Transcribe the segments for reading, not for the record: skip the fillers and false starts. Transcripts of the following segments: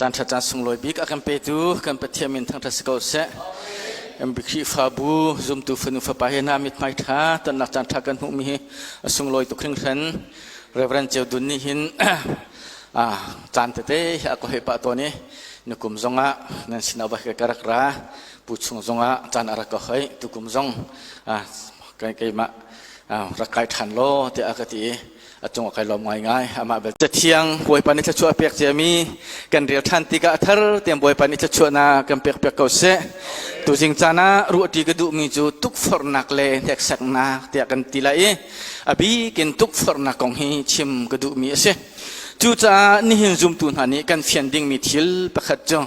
Caan ṭha caan sunglawi bik a kan petu kan Pathian min thangṭhat si ko seh. MB Khrihfabu zumtu fanu fapa he hna mithmai ṭha tonnak caan ṭha kan hmuhmi hi a sunglawi tuk hringhran. Reverend Ceu Dun nih hin caan tete hi a ka hoi pah tawn i nukum zongah nan sinah va ka rak ra pu chung zongah caan a rak ka hoi tukum zong keimah rak kai ṭhan law tiah a ka ti i a cung ah kai lawm ngaingai. Amah bel Cathiang Bawipa nih thluachuah a pek ciami kan rel ṭhan tikah a thar tiang Bawipa nih thluachuahnak kan pek piak ko seh. Tuzing caan ah ruahṭi ka duhmi cu tukforhnak le hneksaknak tiah kan ti lai i a bik in tukforhnak kong hi chim ka duhmi a si. Cucaah nihin zumtu hna nih kan fian dingmi thil pakhat cu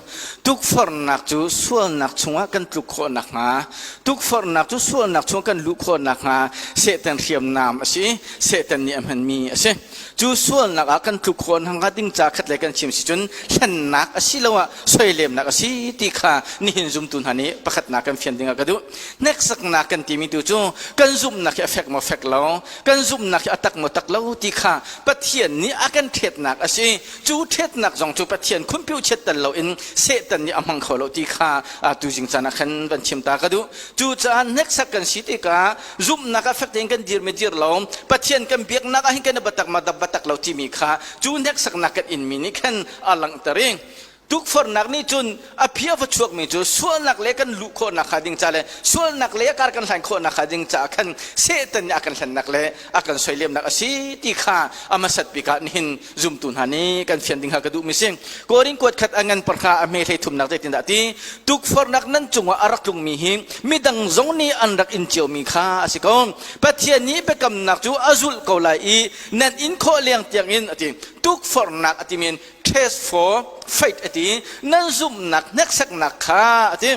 tukforhnak cu sualnak chungah kan tluk khawh nakhnga, tukforhnak cu sualnak chungah kan luh khawh nakhnga Satan hriamnam a si, Satan nih a hmanmi a si. Cu sualnak ah kan tluk khawh nakhnga ding ca khat le kan chim si cun hlennak asiloah soilemnak a si ti kha nihin zumtu hna nih pakhatnak kan fian dingah ka duh. Hneksaknak kan timi tu cu kan zumhnak hi a fek maw fek lo, kan zumhnak hi a tak maw tak lo ti kha Pathian nih a kan ṭhetnak a si. Cu ṭhetnak zong cu Pathian khumpiu chiat tel loin Satan nih a hmang kho lo ti kha tuzing caan ah khan van chim ta ka duh. Cucaah hneksak kan si tikah zumhnak ah fek tein kan dir mi dir lo, Pathian kan biaknak ah hin kan i batak ma dap batak lo timi kha cu hneksaknak kan inmi nih khan a langhter i Tukforhnak nih cun a phi a va chuakmi cu sualnak le kan luh khawhnak hnga ding ca le sualnak le a kar kan hlan khawhnak hnga ding caah khan Satan nih a kan hlennak le a kan soilemnak a si ti kha a hmasat bik ah nihin zumtu hna nih kan fian ding kha ka duhmi si. Korin kuat khat a ngan parha a hme hlei thumnak zeitindah ti tukforhnak nan cungah a rak tlungmi hi midang zong nih an rak in ciomi kha a si ko. Pathian nih biakamnak cu a zulh ko lai i nan in khawh leng tiangin a ti. Tukforhnak a timi in test for faith a ti nan zumhnak hneksaknak kha a ti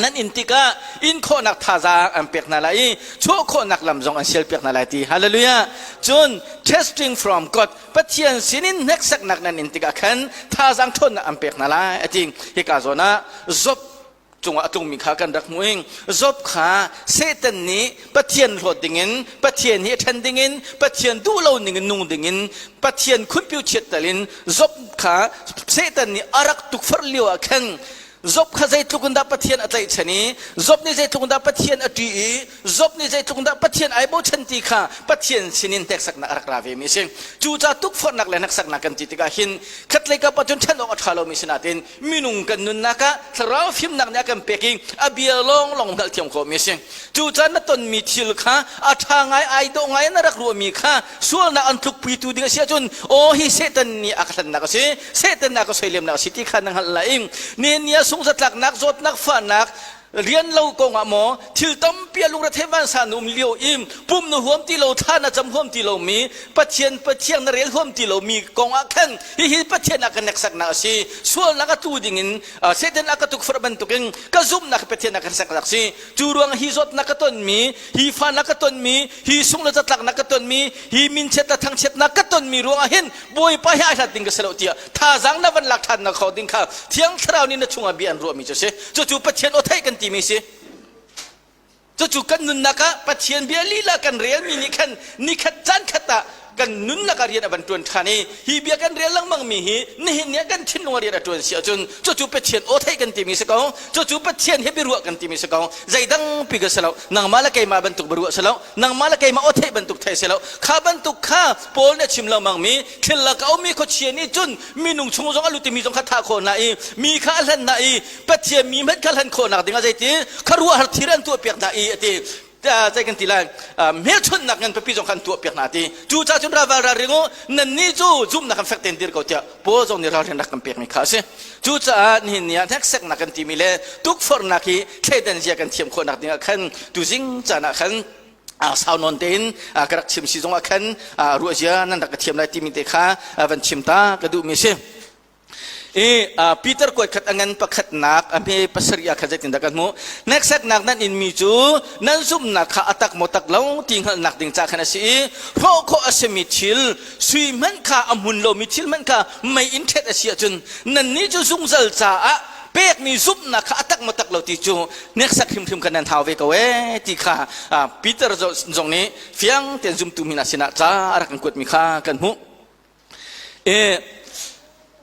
nan in tikah in khawhnak thazaang an pek hna lai i chuah khawhnak lam zong an sial piak hna lai ti hallelujah cun testing from God Pathian sinin hneksaknak nan in tikah khan thazaang ṭhawnnak an pek hna lai a ti hika zawn ah Job cungah a tlungmi kha kan rak hmuh i Job kha Satan nih Pathian hlawt dingin Pathian hi ṭhen dingin Pathian duh lo ningin nung dingin Pathian khunpiu chiat tal in Job kha Satan nih a rak tukforh lio ah khan Job kha zeitluk in dah Pathian a tlaihchan i Job nih zeitluk in dah Pathian a ṭih i Job nih zeitluk in dah Pathian ai bochan ti kha Pathian sinin hneksaknak a rak ra vemi a si. Cucaah tukforhnak le hneksaknak kan ti tikah hin khatlei kap ahcun ṭhen awk a ṭha lomi si nain minung kan nunnak ah thlarau fimnak nih a kan pek i a bia lawnglawng hngalhthiam khawhmi a si. Cucaah na tonmi thil kha a ṭha ngai ai dawh ngai na rak ruahmi kha sualnak an tlukpitu ding a si ahcun aw hi Satan nih a ka hlannak a si, Satan nih a ka soilemnak a si ti kha na hngalh lai i nihin ah sungzatlaknak, zawtnak, fahnak, rian lo kongah maw thil tampi a lungrethei vansa na um lio i pum na huam ti lo thla na cam huam ti lomi Pathian Pathian na rel huam ti lomi kongah khan hihi Pathian a ka neksaknak a si sualnak a tu dingin Satan a ka tukforh bantukin ka zumhnak Pathian a ka hneksaknak si cu ruang hi zawtnak ka tonmi hi fahnak ka tonmi hi sung le catlaknak ka tonmi hi minchiat le thangchiatnak ka tonmi ruangah hin Bawipa hi ai hlat ding ka si lo tiah thazaang na van lak ṭhan na kho ding kha Thiang Thlarau nih na chungah bia an ruahmi cu a si. Cucu Pathian aw theih kan timi si. Cucu kan nunnak ah Pathian bia lila kan relmi nih khan nikhat caan khat ah kan nunnak ah rian a van ṭuan ṭhan i hi bia kan rel lengmang mi hi nihin ni ah kan thinlung ah rian a ṭuan si ahcun cucu Pathian aw theih kan timi si ko. Cucu Pathian he biaruah kan timi si ko. Zeidang pi ka si lo. Nangmah le keimah bantuk biaruah si lo. Nangmah le keimah aw theih bantuk theih si lo. Kha bantuk kha Paul nih a chim lengmang mi thil lak a ummi khuachia nih cun minung chung zong a lut mi zong kha thah khawh hna i mi kha a hlen hna i Pathian mi hmanh kha hlen khawhnak ding ah zeiti khuaruahhar thil an tuahpiak hna i a ti zei kan ti lai hmelchunhnak ngan pipi zong kha an tuahpiak hna ti cucaah cun raval ralring u nannih cu zumhnak kan fek tein dir ko tiah Paul zong nih ralrin rak kan pekmi kha a si cucaah nihin ni ah hneksaknak kan timi le tukforhnak hi thleidan zia kan thiam khawhnak ding ah khan tuzing caan ah khan sau nawn tein ka rak chim si zongah khan ruahzia nan rak ka thiam lai timi te kha van chim ta ka duhmi si. I Peter kuat khat a ngan pakhatnak a hme pasarih ah khan zeitindah kan hmuh? Hneksaknak nan inmi cu nan zumhnak kha a tak maw tak lo ti hngalhnak ding ca khan a si i hrawh khawh a simi thil sui hmanh kha a hmun lomi thil hmanh kha mei in ṭhet a si ahcun nannih cu zungzal caah pekmi zumhnak kha a tak maw tak lo ti cu hneksak hrimhrim kha nan hau ve ko ee ti kha Peter zong nih fiang tein zumtu mi hna sinah ca a rak kan kuatmi kha kan hmuh.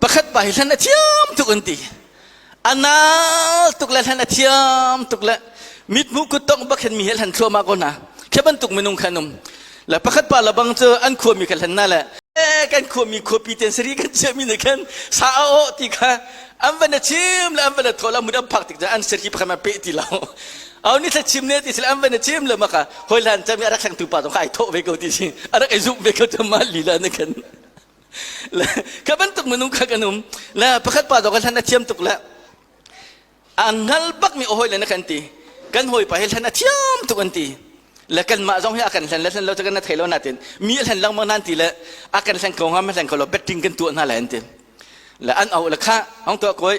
Pakhat pa hi hlan a thiam tuk an ti. A nal tuk le hlan a thiam tuk le mithmuh kuttongh bak hin mi hi hlan thluahmah ko hna. Khi bantuk minung kha an um. Le pakhat pa le bang cu an khuami kha hlan na le kan khuami khuapi ten sari kan chiahmi nih khan sa a awh ti kha an van a chim le an van a thawl a mut an phak tik an sari pakhat ma pe ti lo. Au ni thla chim ne ti sila an van a chim le maka hoi hlan chami a rak thlangtu pa zong kha ai thawh ve ko ti si a rak i zumh ve ko cu ma lila na khan le ka bantuk minung kha kan um le pakhat pa zong hlan a thiam tuk le a hngal bak mi hawi le na kan ti kan hawipa hi hlan a thiam tuk an ti le kanmah zong hi a kan hlen le hlen lo cu kan na thei lo natin mi a hlen lengmang nan ti le a kan hlen ko hnga ma hlen ko lo betting kan tuah hna lai an ti le an au le kha hong tuah koi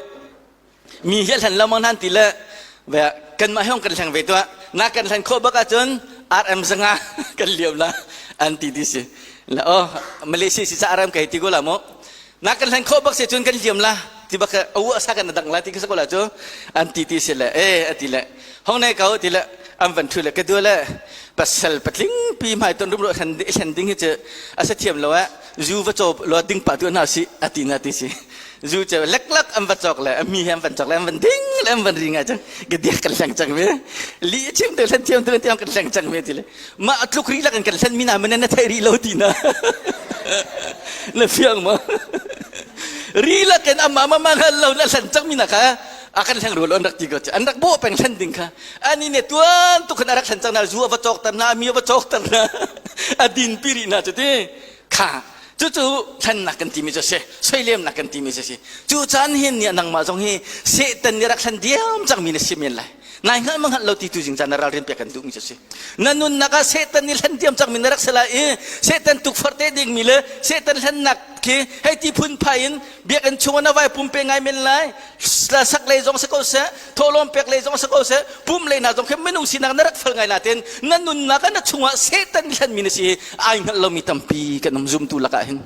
mi hi a hlen lengmang nan ti le ve kanmah hi hong kan hleng ve tuah na kan hlen khawh bak ahcun RM zanga kan liam la an ti ti si la oh Malaysia si ca RM kai ti ko la mu na kan hlen khawh bak si cun kan liam la ti bak a u asa kan dang la ti ka ko la cu an ti ti si le e ati le hong nei ko ti le an van thu le ka du le pasal patling pi mai ton rum ro hlen hlen ding hi chu asa thiam lo a zu va chaw lo ding pa tu na si ati na ti si zu che leklak an va chok le mi he an van chok le an van ding le an van ring ah cun ka diak kan hleng cang ve li chim te hlen thiam te tiang kan hleng cang ve ti le ma tluk ri lak in kan hlen mi na man na thei ri lo ti na na fiang ma ri lak in amma ma ma hal lo na hlen cang mi na kha a kan hleng rul an rak ti ko an rak bo peng hlen ding kha ani ne tuan tu khan a rak hlen cang na zu a va chok tar na mi a va chok tar na a din pi ri na chu ti kha Cucu thlennak kan timi cu a si. Soilemnak kan timi cu a si. Cu caan hin nih nangmah zong hi Satan nih rak thlen diam cangmi na si men lai. Nai hngalh ma hngalh lo ti tu zing caan na ralrin pek kan duhmi cu a si. Na nunnak ah Satan nih hlen diam cangmi na rak si lai i Satan tukforh te dingmi le Satan hlennak khi hei ti phunphai in biakinn chungah na vai pumpe ngai men lai. Sak lei zong si ko seh, thawhlawm pek lei zong si ko seh, pum lei hna zong khi minung sinak na rak fel ngai natin na nunnak ah na chungah Satan nih hlenmi na si ai hngalh lomi tampi kan um zumtu lakah hin.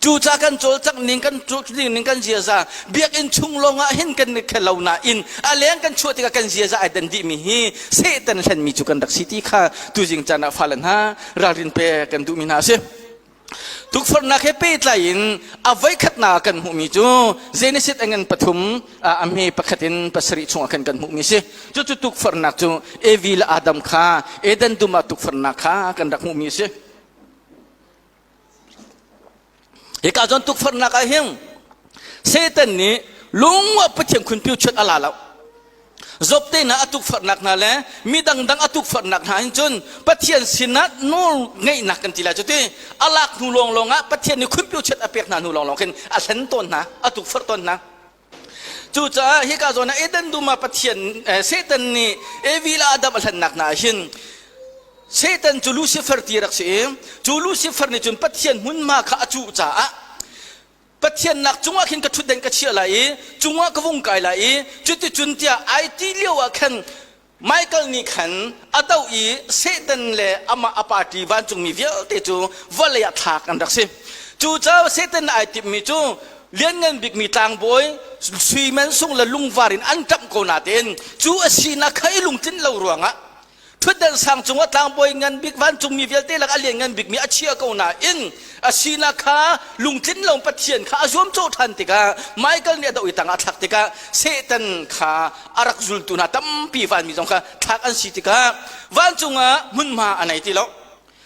Cucaah kan cawlcangh ning kan ning ning kan ziaza biakinn chung lawngah hin kan khel lo nain a leng kan chuah tikah kan ziaza ai dan dihmi hi Satan hlenmi cu kan rak si ti kha tuzing caan ah fale hna ralrin pek kan duhmi hna a si. Tukforhnak he pehtlai in a voikhatnak ah kan hmuhmi cu Genesis a ngan pathum a hme pakhat in pasarih chungah khan kan hmuhmi si. Cucu tukforhnak cu Evi le Adam kha Eden dum ah tukforhnak kha kan rak hmuhmi a si. Hika zawn tukforhnak ah hin Satan nih lungwa Pathian khunpiu chuat a la lo. Job te hna a tukforhnak hna le mi dangdang a tukforhnak hna hin cun Pathian sinah nawl ngeihnak kan ti lai cu ti a lak hnu lawnglawng ah Pathian nih khunpiu chiat a pek hna hnu lawnglawng khin a hlen tawn hna a tukforh tawn hna. Cucaah hika zawn ah Eden dum ah Pathian Satan nih Evi le Adam a hlennak hna ah hin Satan cu Lucifer ti rak si i cu Lucifer nih cun Pathian hmunhma kha a cuh caah Pathian nak cungah khin ka ṭhutden ka chiah lai i cungah ka vung kai lai i cuticun tiah ai ti lio ah khan Michael nih khan a doh i Satan le amah a party vancungmi vialte cu vawlei ah thlak an rak si. Cucaah Satan ai timhmi cu lianngan bikmi tlangbawi sui mansung le lungvar in an ṭamh ko natein cu a sinak kha i lungtlin lo ruangah Ṭhutdan sang cungah tlangbawi ngan bik vancungmi vialte lak a lianngan bikmi a chia ko nain a sinak kha lungtlin lo Pathian kha a zuamcawh ṭhan tikah Michael nih a doh i tangah a thlak tikah Satan kha a rak zultu hna tampi vanmi zong kha thlak an si tikah vancung ah hmunhma a nei ti lo.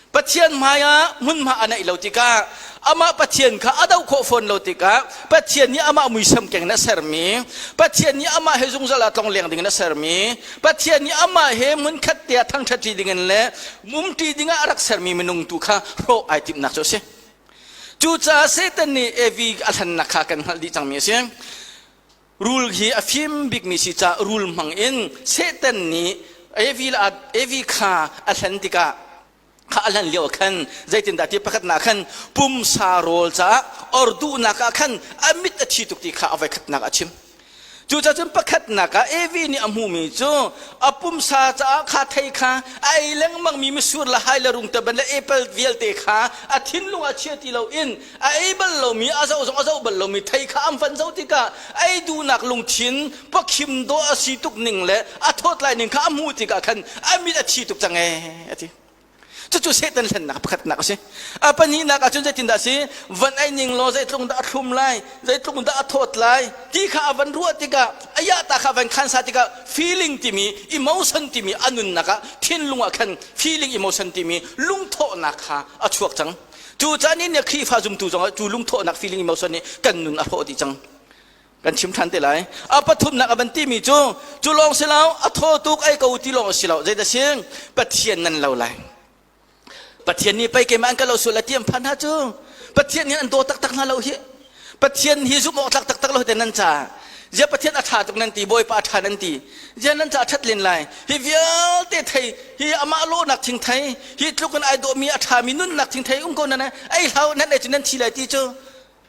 Pathian hmaiah hmunhma a neih lo tikah amah Pathian kha a doh khawh fawn lo tikah Pathian nih amah muisam keng in a sermi Pathian nih amah he zungzal ah tlongleng ding in a sermi Pathian nih amah he hmunkhat te ah thangṭhatṭi ding in le umṭi ding ah a rak sermi minung tu kha hrawh ai timhnak cu a si. Cucaah Satan nih Evi a hlennak kha kan hngalh dih cangmi a si. Rul hi a fim bikmi si caah rul hmang in Satan nih Evi le Evi kha a hlen tikah kha a hlen lio ah khan zeitindah ti pakhatnak khan pumsa rawl caah or duhnak ah khan a mit a thi tuk ti kha a voikhatnak a chim. Cucaah cun pakhatnak ah Evi nih a hmuhmi cu a pumsa caah kha thei kha a ei lengmangmi misur le hai le rungtaban le apple vialte kha a thinlung ah chia ti loin a ei bal lomi a zoh zong a zoh bal lomi thei kha an van zoh tikah ei duhnak lungthin pakhim dawh a si tuk ning le a thawt lai ning kha a hmuh tikah khan a mit a thi tuk cang ee a ti. Cucu Satan hlennak pakhatnak a si. A pahnihnak ahcun zeitindah a si? Van ei ning law zeitluk dah a thlum lai, zeitluk dah a thawt lai ti kha a van ruah tikah a yahta kha van khansa tikah feeling timi emotion timi a nunnak ah thinlung ah khan feeling emotion timi lungthawhnak kha a chuak cang. Cu caan in Khrihfa zumtu zongah cu lungthawhnak feeling emotion nih kan nun a hrawh dih cang. Kan chim ṭhan te lai. A pathumnak a van timi cu cu lawng si lo, a thaw tuk ei ko ti lawng si lo. Zeidah si? Pathian nan lo lai. Pathian nih pei keimah an ka lo sual a ti an phan hna cu. Pathian nih an daw taktak hna lo hi. Pathian hi zumh awk tlak taktak lo te nan ca. Zia Pathian a ṭha tuk nan ti, Bawipa a ṭha nan ti. Zia nan ca a ṭhat len lai. Hi vialte thei, hi amah lawhnak thingthei, hi tluk in ai dawhmi a ṭhami nunnak thingthei um ko nan ei hlau nan ei cu nan thi lai ti cu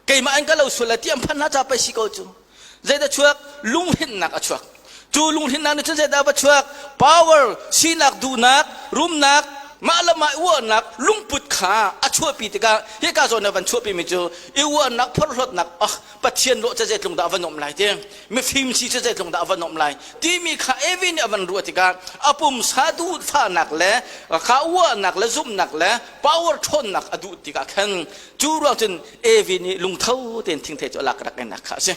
keimah in ka lo sual lai ti an phan hna ca pei si ko cu zeidah chuak lunghrinhnak a chuak cu lunghrinhnak nih cun zeidah va chuak power sinak duhnak rumnak mah le mah uahnak lungput kha a chuahpi tikah hika zawn ah van chuahpi mi cu i uahnak phorhlawtnak ah Pathian lawh cu zeitlung dah a van um lai ti mifim si cu zeitlung dah a van um lai timi kha Evi nih a van ruah tikah a pumsa duhfahnak le kha uahnak le zumhnak le power ṭhawnnak a duh tikah khan Cu ruang cun Evi nih lungtho tein thingthei cu a lak rak einak kha a si.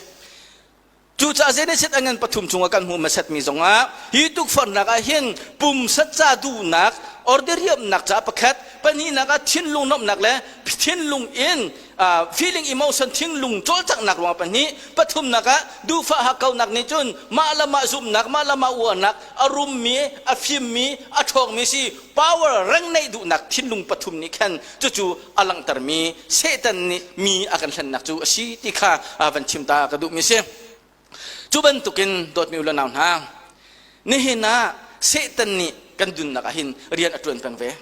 Cucaah Genesis a ngan pathum chungah kan hmuh hmasatmi zongah hi tukforhnak ah hin pumsa ca duhnak or diriamnak ca pakhat pahnihnak ah thinlung nuamhnak le thinlung in feeling emotion thinlung cawlcanghnak ruangah pahnih pathumnak ah duhfah hakkaunak nih cun mah le mah zumhnak mah le mah uarnak a rummi a fimmi a ṭhawngmi si power reng neih duhnak thinlung pathum nih khan cucu a langhtermi Satan nih mi a kan hlennak cu a si ti kha van chim ta ka duhmi si. Cu bantukin dawtmi u le nau hna, nihin ah Satan nih kan dunnak ah hin rian a ṭuan peng ve.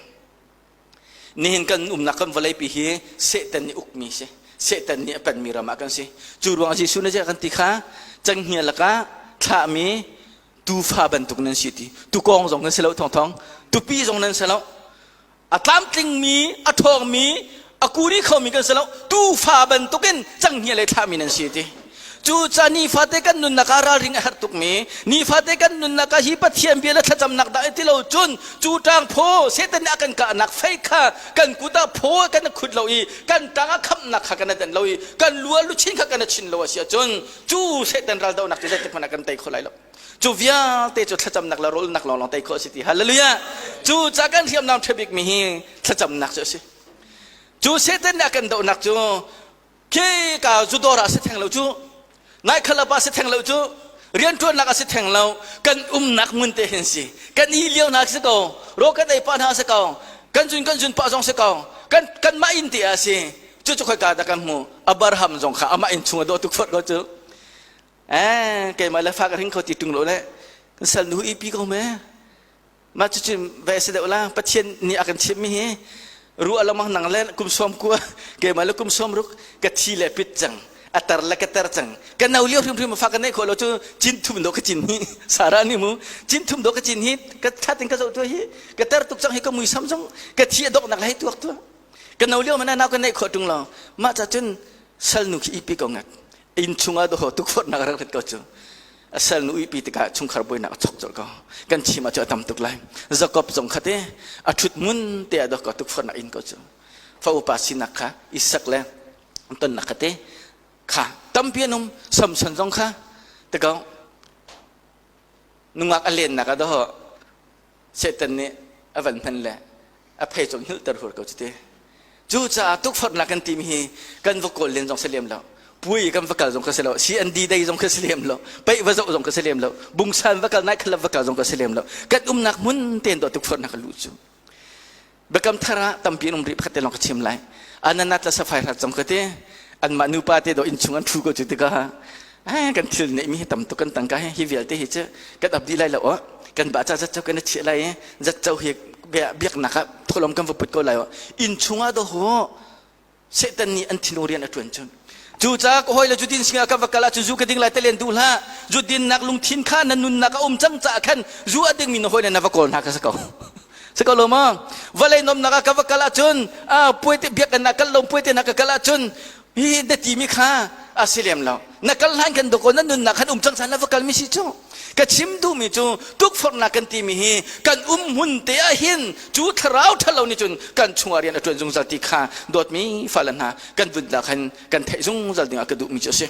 Nihin kan umnak kan vawleipi hi Satan nih ukmi si. Satan nih a penmi ram ah kan si. Cu ruang Jesuh nih kan ti kha cenghngia lakah thlahmi tuufa bantuk nan si ti. Tukawng zong nan si lo thongthong, tupi zong nan si lo. A tlamtlingmi, a ṭhawngmi, a kuri khomi kan si lo. Tuufa bantukin canghngia le thlahmi nan si ti. Cucaah nifate kan nunnak ah ralring a herh tukmi, nifate kan nunnak ah hi Pathian bia le thlacamnak dah ti lo cun cu ṭang phaw Satan nih a kan kahnak fei kha kan kut ah phaw kan khut lo i kan ṭang ah khamhnak kha kan dan lo i kan lu ah luchin kha kan chin lo a si ahcun cu Satan raldohnak cu zeitik hmanh ah kan tei kho lai lo. Cu vialte cu thlacamnak le rawlnak lawnglawng tei khawh a si ti. Hallelujah! Cu ca kan hriamnam ṭha bikmi hi thlacamnak cu a si. Cu Satan nih a kan dohnak cu khi ka zudawr ah si theng lo cu, naikhalap ah si theng lo cu, rianṭuannak ah si theng lo, kan umnak hmun te hin si. Kan i lio hna si ko, raw kan ei pah hna si ko, kan zun kan zun pah zong si ko, kan kanmah inn te ah si. Cucu khoika dah kan hmuh? Abraham zong kha amah inn chung a dawh tuk phot ko cu. Eh, keimah le fa ka hring kho ti ṭung lo le kan sal nu ipi ko me. Mah cucu ve si deuh la Pathian nih a kan chimmi hi ruah lengmang nang le kum sawm kua keimah le kum sawm ruk ka thi le pit cang a tar le ka tar cang ka no lio hrimhrim fa ka neih khawh lo cu cin thum do ka cin hi Sarah nih mu cin thum do ka cin hi ka thatin ka zoh tu hi ka tar tuk cang hi ka muisam zong ka thi a dok nak lai tuak tu ka no lio mana nau ka neih khawh ṭung lo mah ca cun sal nu khi ipi ko ngat inn chungah dawh tukforhnak rak rit ko cu a sal nu uipi tikah chungkhar buainak a chok colh ko kan chim ah cu a tam tuk lai Jakob zong kha te a ṭhut mun te ah dawh tukforhnak in ko cu fa upa sinak kha Isak le tonnak kha te kha tampi an um Samson zong kha tikau nungak a lennak ah dawh Satan nih a van hman le a phei cung hngilhter hur ko cuti. Cucaah tukforhnak kan timi hi kan va kawl len zong si lem lo. Pui kan va kal zong ka si lo. CND day zong ka si lem lo. Peih va zoh zong ka si lem lo. Bungsan va kal, naikhalap va kal zong ka si lem lo. Kan umnak hmun tein dawh tukforhnak a luh cu. Biakam thar ah tampi an um rih pakhat te lawng ka chim lai. Ananat le Sapphira zong ka ti. Anmah nupa te dawh innchung an ṭhu ko cu tikah eh, kan thil neihmi hi tam tuk kan tangka hi hi vialte hi cu kan ap dih lai lo aw kan ba ca zat kan chiah lai i zat cho hi biaknak ah thawlawm kan va put ko lai aw inn chungah do ho Satan nih an thinlung rian a ṭuan cun Cucaah ka hawile zudin sinah ka va kal ahcun zu ka ding lai te len duh hlah. Zu dinnak lungthin kha na nunnak a um cang caah khan zu a dingmi na hawile na va kawl hna ka si ko. Si ko lo maw? Vawlei nomnak ah ka va kal ahcun puai te biakinn ah kal lo puai te na ka kal ahcun hi na timi kha a si lem lo. Na kal hlan kan dawkaw na nunnak khan um cang caan na va kal mi si cu. Ka chim duhmi cu tukforhnak kan timi hi kan um hmun te ah hin cu thlarau ṭhalo nih cun kan chungah rian a ṭuan zungzal ti kha dawtmi fale hna kan vunnak hin kan theih zungzal dingah ka duhmi cu a si.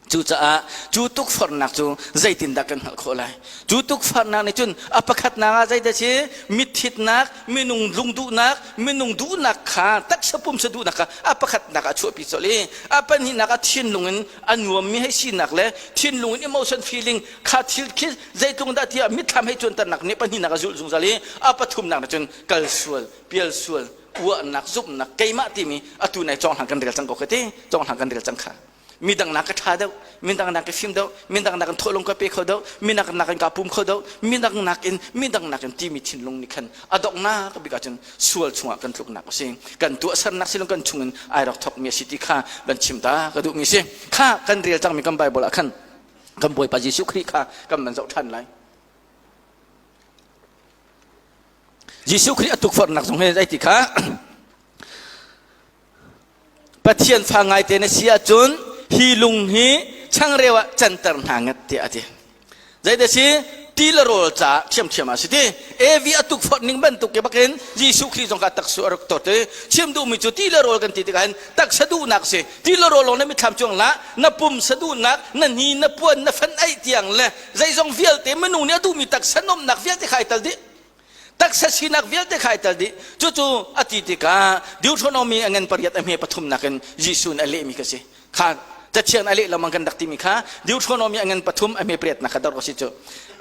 Cucaah cu tukforhnak cu zeitindah kan hngalh khawh lai? Cu tukforhnak nih cun a pakhatnak ah zeidah si? Mitthitnak, minung lungduhnak, minung duhnak kha taksa pumsa duhnak kha a pakhatnak ah chuahpi colh i a pahnihnak ah thinlung in a nuammi hei sinak le thinlung in emotion feeling kha thil khi zeitlung dah tiah mitthlam hei cuanternak nih pahnihnak a zulh zungzal i a pathumnak nih cun kal sual, pial sual, uahnak, zumhnak, keimah timi atu nai cawnghlang kan rel cang ko ka ti, cawnghlang kan rel cang kha. Midang nak ka ṭha deuh, midang nak ka fim deuh, midang nak in thawhlung ka pe kho deuh, midang nak in ka pum kho deuh, midang nak in midang nak in timi thinlung nih khan a donghnak bik ahcun sual chungah kan tluknak a si. Kan tuahsernak silong kan chungin ai rak thawkmi a si ti kha van chim ta ka duhmi si. Kha kan rel cangmi kan Bible ah khan kan Bawipa Jesuh Khrih kha kan van zoh ṭhan lai. Jesuh Khrih a tukforhnak zong hi zei ti kha Pathian fa ngaite na si ahcun hi lung hi changreu ah canter hna ngat tiah a ti. Zeidah si? Ti le rawl ca ṭhiamṭhiam ah si ti. Evi a tukforh ning bantuk ke bakin Jesuh Khrih zong kha taksu a rak tot i chim duhmi cu ti le rawl kan ti tikah hin taksa duhnak si. Ti le rawl lawng na mitthlam cuang la na pumsa duhnak, na hni, na puan, na fan aih tiang le zeizong vialte minung nih a duhmi taksa nuamhnak vialte kha ai tal dih. Taksa sinak vialte kha ai tel dih. Cucu a ti tikah Deuteronomy a ngan pariat a hme pathumnak in Jesuh nih a lehmi kha si. Kha cathiang a leh lengmang kan rak timi kha Deuteronomy a ngan pathum a hme pariatnak kha dor si cu.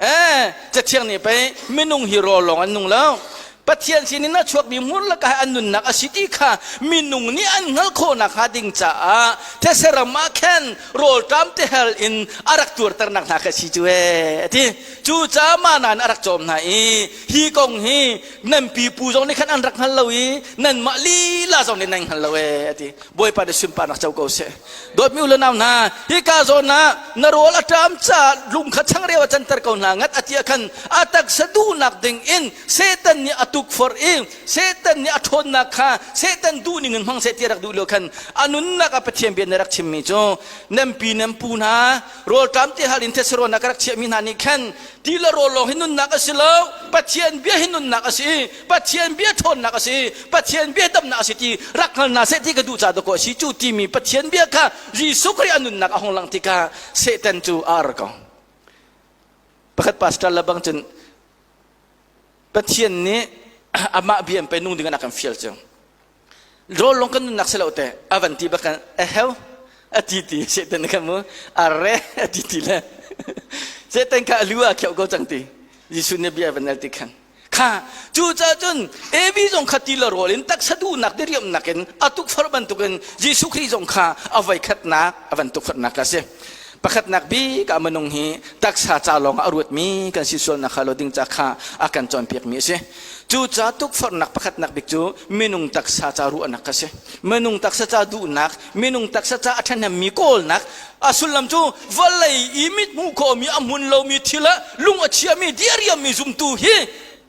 Eh, cathiang nih pei minung hi rawl lawng an nung lo. Pathian sinin a chuakmi hmur lakah an nunnak a si ti kha minung nih an hngalh khawh nakhnga ding caah these ram ah khan rawlṭam te hal in a rak tuarternak hna kha si cu ee a ti. Cucaah mah nain a rak cawm hna i hi kong hi nan pipu zong nih khan an rak hngal lo i nanmah lila zong nih nan hngal lo ee a ti. Bawipa nih sunparnak co ko seh. Dawtmi u le nau hna, hika zawn ah na rawl a ṭam caah lung kha changreu a canter ko hna ngat a ti ah khan a taksa duhnak ding in Satan nih a tukforh i Satan nih a ṭhawnnak kha Satan duhning in hmang seh ti a rak duh lio khan a nunnak ah Pathian bia nih a rak chimmi cu nan pi nan pu hna rawlṭam ti hal in thesarawn ah ka rak chiahmi hna nih khan ti le rawl lawng hi nunnak a si lo Pathian bia hi nunnak a si Pathian bia ṭhawnnak a si Pathian bia damnak a si ti rak hngal hna seh ti ka duh ca dawkaw a si cu timi Pathian bia kha Jesuh Khrih a nunnak a hung langh tikah Satan cu a ar ko pakhat pastor le bang cun Pathian nih amah bia in pe nung ding in a kan fial cu rawl lawng kan nunnak si lo te a van ti bak a heu a ti ti Satan kha mu a re a ti ti le Satan kha a lu a kheuh ko cang ti Jesuh nih bia van al ti khan kha cu ca cun Evi zong kha ti le rawl in taksa duhnak diriamnak in a tukforh bantukin Jesuh Khrih zong kha a voikhatnak a van tukforhnak a si pakhatnak bik ah minung hi taksa ca lawng ah a ruatmi kan si sualnak kha lo ding ca kha a kan cawnpiakmi a si Cucaah tukforhnak pakhatnak bik cu minung taksa ca ruahnak a si. Minung taksa ca duhnak, minung taksa ca a ṭhahnemmi kawlnak, a sullam cu vawlei i mithmuh khawhmi a hmun lomi thil ah lung a chiami diriammi zumtu hi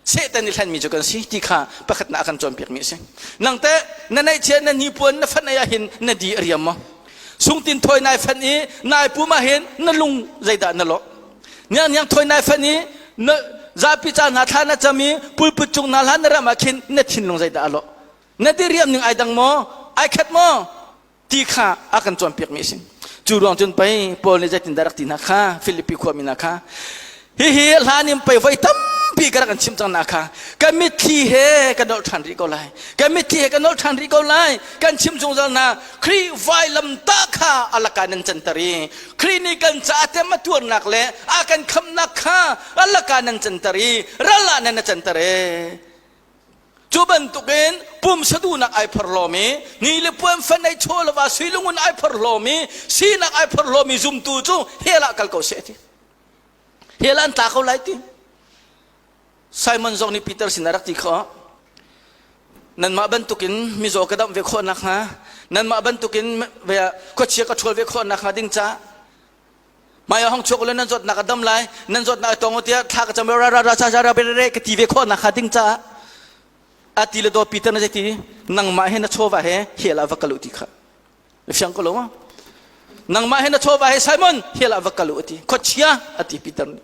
Satan i hlenmi cu kan si ti kha pakhatnak a kan cawnpiakmi a si. Nang teh na neihchia na hnipuan na fanh ei ah hin na di a riam maw? Sungtin thawi nai fanh i nai pum ah hin na lung zeidah na lawh? Niang niang thawi nai fan i na zapi ca hna thla na cam i pulput cung na hlan na ram ah khin na thinlung zeidah a lawh na diriam ning ai dang maw ai khat maw ti kha a kan cawnpiak mi a si cu ruang cun pei Paul nih zeitindah rak ti hna kha Filipi khuami hna kha hihi hlan in pei voi tampi ka rak an chim cang na kha ka mitthli he ka nolh ṭhan rih ko lai ka mitthli he ka nolh ṭhan rih ko lai kan chim zungzal hna Khrih vailamtah kha a lakah nan canter i Khrih nih kan caah tem a tuarnak le a kan khamhnak kha a lakah nan canter i ral ah nan a canter e. Cu bantukin pumsa duhnak ai phorhlawmi, ni le puan fan ei chaw lova sui lungun ai phorhlawmi, sinak ai phorhlawmi zumtu cu hell ah kal ko seh ti. Hell ah an tla ko lai ti. Simon zong nih Peter sin a rak ti khawh. Nanmah bantukin mizaw ka damh ve khawh nakhnga, nanmah bantukin khuachia ka ṭhawl ve khawh nakhnga ding ca Mai hong chuak le nan zawtnak a dam lai, nan zawtnak a tong tiah thla ka cam ra ra ra ra ra ra ka ti ve khawh nakhnga ding caah a ti le daw Peter na zei ti nangmah he na chawva he hell ah va kal u ti kha. Fiang ko lo ma? Nangmah he na chawva he Simon hell ah va kal u ati. Khuachia ati Peter nih.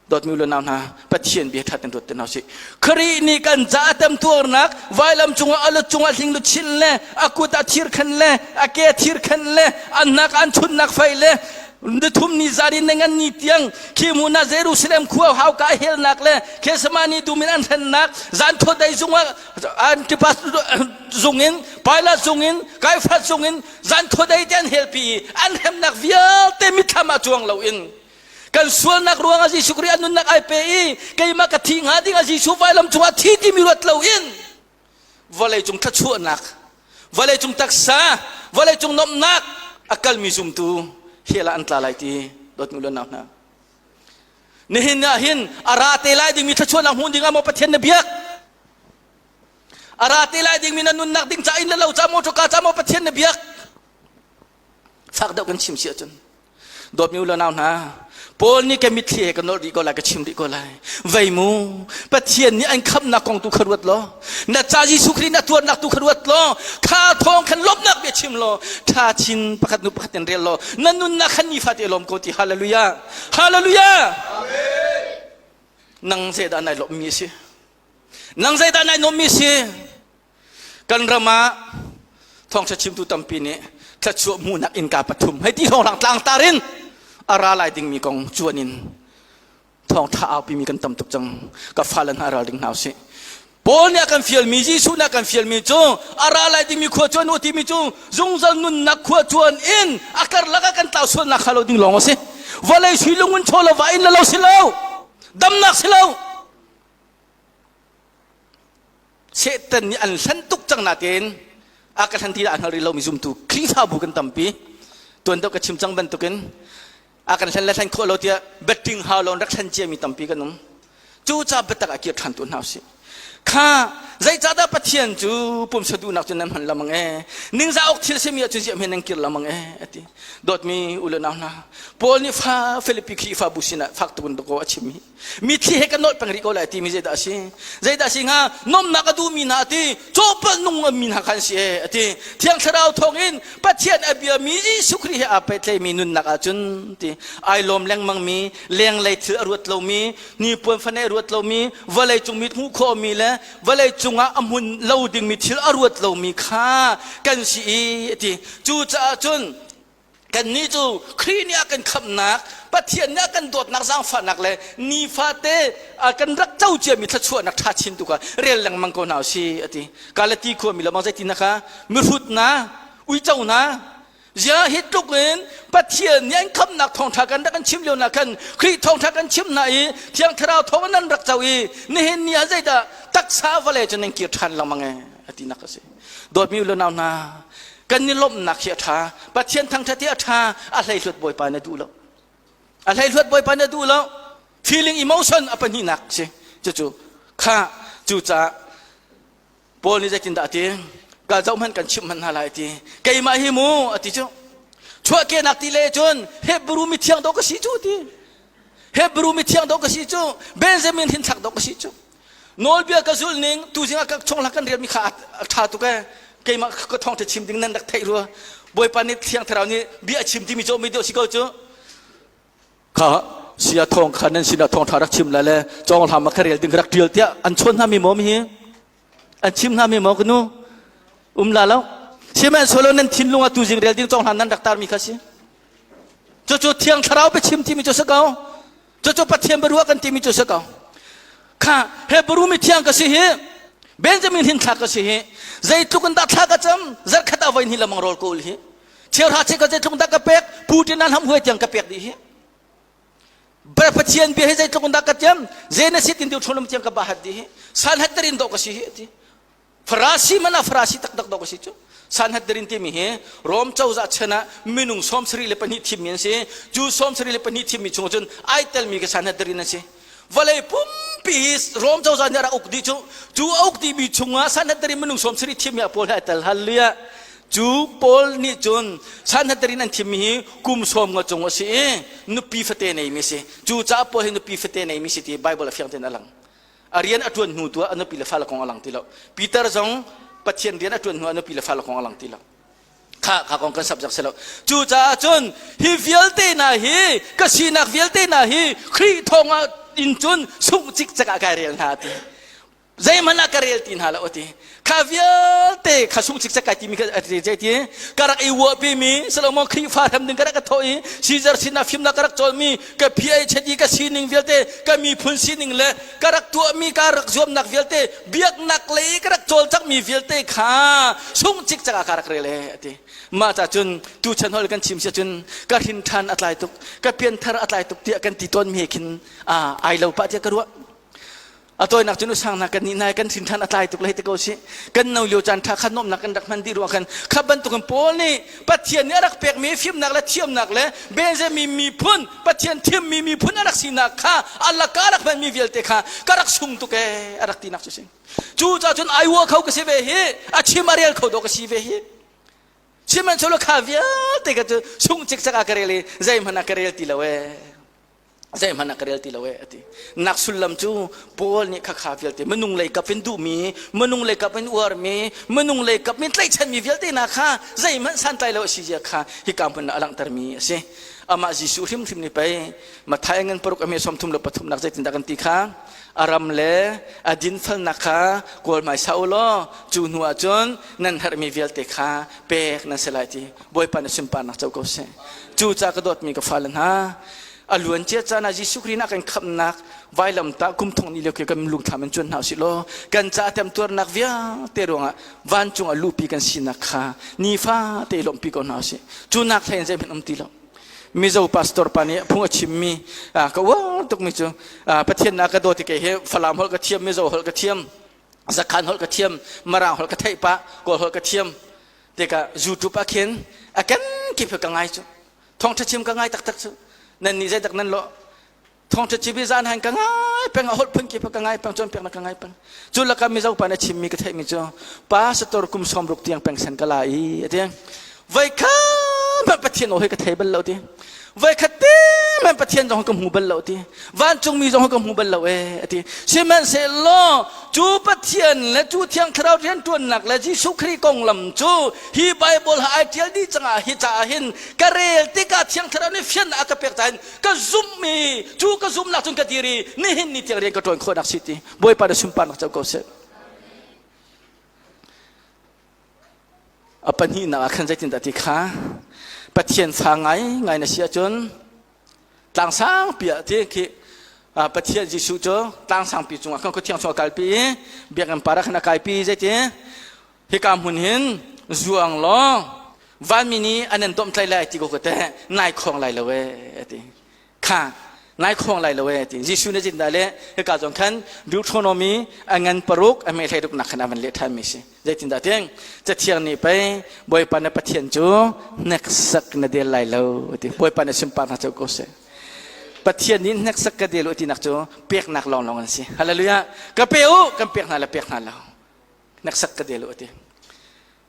Dawtmi u le nau hna, Pathian bia ṭha ten ruat te hna usih. Khrih nih kan ca a temtuarnak vailam cungah a lu cungah hling luchin le a kut ah thir khan le a ke thir khan le a hnak an chunnak fei le nithum ni zan in ngan ni tiang khi hmun ah Jerusalem khua hauka a helnak le Gethsemane dum in an hrennak zan thodei zungah Antipas zung in Pilate zung in Caiaphas zung in zan thodei te an helpi i an hremnak vialte mitthlam ah cuang loin kan sualnak ruangah Jesuh Khrih a nunnak ai pe i keimah ka thi hnga ding ah Jesuh vailam cungah thi timi ruat loin vawlei cung thluachuahnak vawlei cung taksa vawlei cung nuamhnak a kalmi zumtu hell ah an tla lai ti dawtmi u nau hna nihin ah hin a ra te lai dingmi thluachuahnak hmuh ding ah maw Pathian na biak a ra te lai dingmi na nunnak ding ca in le lo ca maw ka ca maw Pathian na biak fak deuh kan chim si ahcun dawtmi u le nau hna Paul nih ka mitthli he ka nolh rih ko lai ka chim rih ko lai vei mu Pathian nih an khamnak kong tu kha ruat law na ca Jesuh Khrih na tuarnak tu kha ruat law kha thawng khan lawmhnak bia chim law tha chin pakhat nu pakhat in rel law na nunnak khan nifate lawm ko ti hallelujah hallelujah nang zeidah nai lawmmi si nang zeidah nai nuammi si Kan ram ah thawngṭha chimtu tampi nih thluachuah hmuhnak innka pathum hei ti hrawnghrang tlangtar in a ra lai dingmi kong cuan in thawngṭha aupimi kan tam tuk cang. Ka fale hna ralring hna usih. Paul nih a kan fialmi, Jesuh nih a kan fialmi cu a ra lai dingmi khua cuan u timi cu zungzal nunnak khua cuan in a karlak ah kan tlau sualnak hnga lo ding lawng a si. Vawlei sui lungun chaw lo va in le lo si lo. Damnak si lo. Satan nih an hlen tuk cang natein a ka hlen ti dah a hngal rih lomi zumtu Khrihfabu kan tampi. Tuan deuh ka chim cang bantukin a kan hlen le hlen khawh lo tiah betting hau lo in rak hlen ciami tampi kan um. Cucaah biatak ah kir ṭhan tu hna usih. Kha zeicahdah Pathian cu pumsa duhnak cu nan hman lamang e ningzah awk thil simi ahcun ziah hme nan kir lamang e ati. Dawtmi u le nau hna Paul nih fa Filipi Khrihfabu sinah fak tuk in dakaw a chim hi. Mitthli he ka nolh peng rih ko lai timi zeidah a si? Zeidah a si hnga? Nomnak a duhmi hna a ti, cawpal nung mi hna kha an si e a ti. Thiang Thlarau thawngin Pathian a biami Jesuh Khrih he aa pehtlaimi nunnak ahcun ti ai lawm lengmangmi, lenglei thil a ruat lomi, hnipuan fane a ruat lomi, vawlei cung mit hmuh khawhmi le vawlei cungah a hmun lo dingmi thil a ruat lomi kha kan si i a ti. Cucaah cun Kannih cu Khrih nih a kan khamhnak, Pathian nih a kan dawtnak zaangfahnak le nifate kan rak co ciami thluachuahnak ṭha chin tu kha rel lengmang ko hna u sih a ti. Galati khuami lawmang zeitin kha mihrut hna, uico hna, zia hi tluk in Pathian nih an khamhnak thawngṭha kan rak kan chim lio na khan Khrih thawngṭha kan chim hna i Thiang Thlarau thawng nan rak co i nihin ni ah zeidah taksa vawlei cu nan kir ṭhan lengmang e a tinak a si. Dawtmi u le nau hna, kan i lawmhnak hi a ṭha Pathian thangṭhat hi a ṭha a hleihluat Bawipa na duh lo a hleihluat Bawipa na duh lo feeling emotion a pahnihnak si cucu kha cucaah Paul nih zeitindah a ti ka zoh hmanh kan chimh hmanh hna lai a ti keimah hi mu a ti cu chuahkehnak ti le cun Hebrew mithiang dawh ka si cu ti Hebrew mithiang dawh ka si cu Benjamin hinthlak dawh ka si cu Nawlbia ka zulh ning tuzing ah ka chunghlak kan rialmi kha a ṭha tuk ee. Keimah ka thawngṭha chim ding nan rak theih rua. Bawipa nih Thiang Thlarau nih bia a chim timi cu mi deuh si ko cu. Kha sia thawng kha nan sinah thawngṭha rak chim lai le cawnghlam ah ka rel ding rak ṭial tiah an chawn hna mi maw mi hi? An chim hna mi maw ka nu? Um la lo. Sihmanhsehlaw nan thinlung ah tuzing rel ding cawnghlam nan rak tarmi kha si. Cucu Thiang Thlarau biachim timi cu si ko. Cucu Pathian biaruah kan timi cu si ko. Kha Hebrew mi thiang ka si hi Benjamin hin thla ka si hi zeitluk in dah thla ka cam zarkhat ah voi hnih lamang rawl ka ul hi cheuhra che ka zeitluk dah ka pek Putin an ham huai tiang ka pek dih hi Pathian bia hi zeitluk in dah ka tiam Genesis in Deuteronomy tiang ka bahat dih hi Sanhedrin dawh ka si hi ati Farasi man ah Farasi taktak dawk a si cu. Sanhedrin timi hi Rom cozah chan ah minung 74 thimmi an si. Cu 74 thimmi chung cun ai telmi ka Sanhedrin an si. Vawlei pumpi hi Rom cozah nih a rak uk dih cu. Cu a uk dihmi chungah Sanhedrin minung 70 thimmi ah Paul he ai tel. Hallelujah. Cu Paul nih cun Sanhedrin an thimmi hi kum sawm nga cung a si i nupi fate neimi a si. Cu caah Paul hi nupi fate neimi si ti Bible a fiang tein a lang. A rian a ṭuan hnu tu ah a nupi le fale kong a lang ti lo. Peter zong Pathian rian a ṭuan hnu ah a nupi le fale kong a lang ti lo. Kha kha kong kan subject si lo. Cucaah cun hi vialte hna hi ka sinak vialte hna hi Khrih thawngah in cun sungh cikcek ah kai rel hna ti. Zeihmanh ah ka rel ti hna lo ti. Kha vialte kha sung cikcek kai timi kha a ti ti ka rak i uahpi mi Solomon Khrihfa hram ding ka rak ka thawh i Caesar sinah fimnak ka rak cawlmi ka PhD ka sining vialte ka miphun sining le ka rak tuahmi ka rak zuamnak vialte biaknak lei ka rak cawlcangmi vialte kha sung cikcek ah ka rak rel e ati mah ca cun tuchan hol kan chim si cun ka hrin ṭhan a tlai tuk ka pianthar a tlai tuk tiah kan ti tawn mi he khin ai lo pah tiah ka ruah A tawinak cun usang hna kan nih nai kan hrin ṭhan a tlai tuk lai te ko si. Kan no lio caan ṭha kha nuamhnak kan rak hman dih ruang khan kha bantukin Paul nih Pathian nih a rak pekmi fimnak le thiamnak le Benjamin miphun Pathian thimmi miphun a rak sinak kha a laka a rak hmanmi vialte kha ka rak sung tuk ee a rak tinak cu si. Cucaah cun ai uah kho ka si ve hi a chim a rel kho dawh ka si ve hi. Sihmanhsehlaw kha vialte ka cu sung cikcek ah ka rel i zeihmanh ah ka rel ti lo ee. Zeihmanh ah ka rel ti lo e a ti. Nak sullam cu Paul nih khakha vialte minung lei kap in duhmi, minung lei kap in uarmi, minung lei kap in tlaihchanmi vialte hna kha zeihmanh santlai lo a si zia kha hika hmun ah a langhtermi a si. Amah Jesuh hrimhrim nih pei Matthai ngan paruk a me 33 nak zeitindah kan ti kha a ram le a dinfalnak kha kawl hmaisa u law cu hnu ah cun nan herhmi vialte kha pek nan si lai ti Bawipa na sunparnak co ko seh. Cu ca ka dawtmi ka fale hna, a luancia caan ah Jesuh Khrih nih a kan khamhnak vailamtah kum thong ni lio khi kan lungthlam in cuan hna usih law kan ca temtuarnak vialte ruangah vancung ah luhpi kan sinak kha nifa te lawmhpi ko hna usih. Cu nak hlei in zeihmanh um ti lo. Mizo pastor pa nih phung a chimmi ka uar tukmi cu Pathian na ka dawt i kei hi Falam holh ka thiam, Mizo holh ka thiam, Zakhan holh ka thiam, Marang holh ka theih pah, Kawl holh ka thiam. Tikah YouTube ah khin a kenkip hi ka ngai cu. Thawngṭha chim ka ngai taktak cu. Nan nih zeidak nan lawh? Thawngṭha chim hi zan han ka ngai peng, a holh phun kip ka ngai peng, cawnpiaknak ka ngai peng. Cu lakah Mizo pa nih a chimmi ka theihmi cu pastor kum 60 tiang pengsan ka la i a ti. Voikhat hmanh Pathian aw hi ka thei bal lo ti. Voikhat te hmanh Pathian zong ka hmu bal lo ti. Vancungmi zong ka hmu bal lo ee a ti. Sihmanhsehlaw cu Pathian le cu Thiang Thlarau rianṭuannak le Jesuh Khrih konglam cu hi Bible ha ai ṭial dih cangah hi caah hin ka rel tikah Thiang Thlarau nih fiannak a ka pek caah hin ka zumh i cu ka zumhnak cun ka dir i nihin ni tiang rian ka ṭuan khawhnak si ti. Bawipa na sunparnak co ko seh. A pahnihnak ah khan zeitindah ti kha Pathian fa ngaingai na si ahcun tlang sangpi ah ti khi Pathian Jesuh cu tlang sangpi cungah khan khuathiang chung a kalpi i biakinn par ah khan a kaipi zeiti hika hmun hin zuang law vanmi nih an in domhtlaih lai ti ko ka teh nai khawng lai lo ee ti kha nai khawng lai lo ee ti Jesuh nih zeitindah le hika zong khan Deuteronomy a ngan paruk a meh hlei ruknak khan a van leh ṭhan mi si zeitindah tiang cathiang nih pei Bawipa na Pathian cu hneksak na del lai lo ti Bawipa na sunparnak co ko seh Pathian nih hneksak ka del u tinak cu peknak lawnglawng an si hallelujah ka pe u kan pek hna le pek hna lo hneksak ka del u ti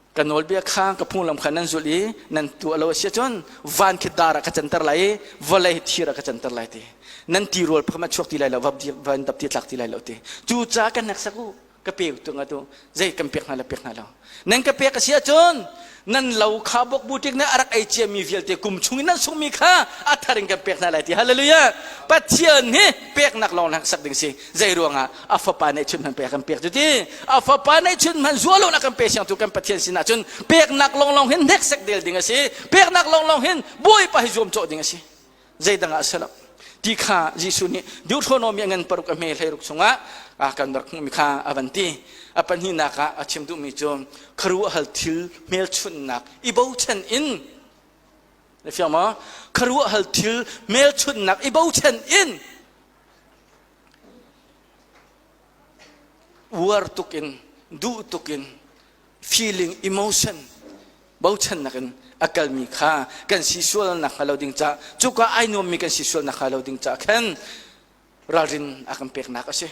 Ka nawlbia kha ka phunglam kha nan zulh i nan tuah lo a si ahcun van khi dar ah ka canter lai i vawlei hi thir ah ka canter lai ti. Nan tirawl pakhat hmanh chuak ti lai lo, van dap ti tlak ti lai lo ti. Cucaah ka hneksak u, ka pe tu nga tu zei kan pek hna le pek hna lo. Nan ka pek a si ahcun nan lo kha bawkbuṭik nih a rak ei ciami vialte kum chung in nan sunghmi kha a thar in kan pek hna lai ti. Hallelujah! Pathian hi peknak lawng hneksak ding si. Zei ruangah a fapa neihchun hman pek kan pek cu ti a fapa neihchun hman zualon a kan pe siang tu kan Pathian sinah cun peknak longlong hin hneksek del ding a si peknak longlong hin Bawipa hi zuam cawh ding a si zeidang ah a si lo ti kha Jesuh nih Deuteronomy a ngan paruk a hme hleiruk chungah a kan rak hmuhmi kha a van ti a pahnihnak ah a chim duhmi cu khuaruahhal thil hmelchunhnak i bochan in na fiang maw khuaruahhal thil hmelchunhnak i bochan in Uar tuk in, duh tuk in, feeling, emotion, bochannak in a kalmi kha kan si sual nakhnga lo ding ca, cuka ai nuammi kan si sual nakhnga lo ding ca khan ralrin a kan peknak a si.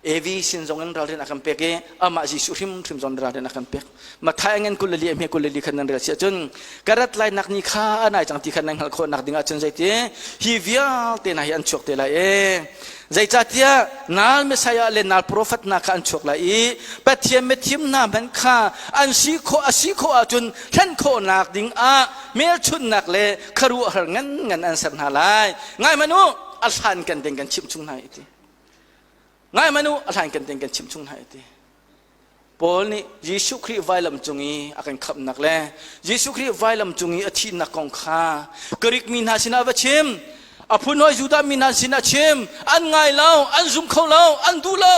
Evi sin zong in ralrin a kan pek i amah Jesuh hrimhrim zong ralrin a kan pek. Matthai ngan 22 hme 22 khan nan rel si ahcun ka rat lai nak ni kha a nai cang ti khan nan hngalh khawh nak ding ahcun zeiti hi vialte hna hi an chuak te lai e. Zeicahtiah nal Messiah le nal profet hna kha an chuak lai i Pathian mithim hna hmanh kha an si khawh a si khawh ahcun hlen khawhnak ding ah hmelchunhnak le khuaruahhar ngan ngan an ser hna lai. Ngai hmanh u, a hlan kan ding kan chimh chung hna i ti. Ngai hmanh u, a hlan kan ding kan chimh chung hna i ti. Paul nih Jesuh Khrih vailam cung i a kan khamhnak le Jesuh Khrih vailam cung i a thihnak kong kha Greek mi hna sinah va chim. A phunhawi Judah mi hna sinah chim. An ngai lo, an zum kho lo, an duh lo.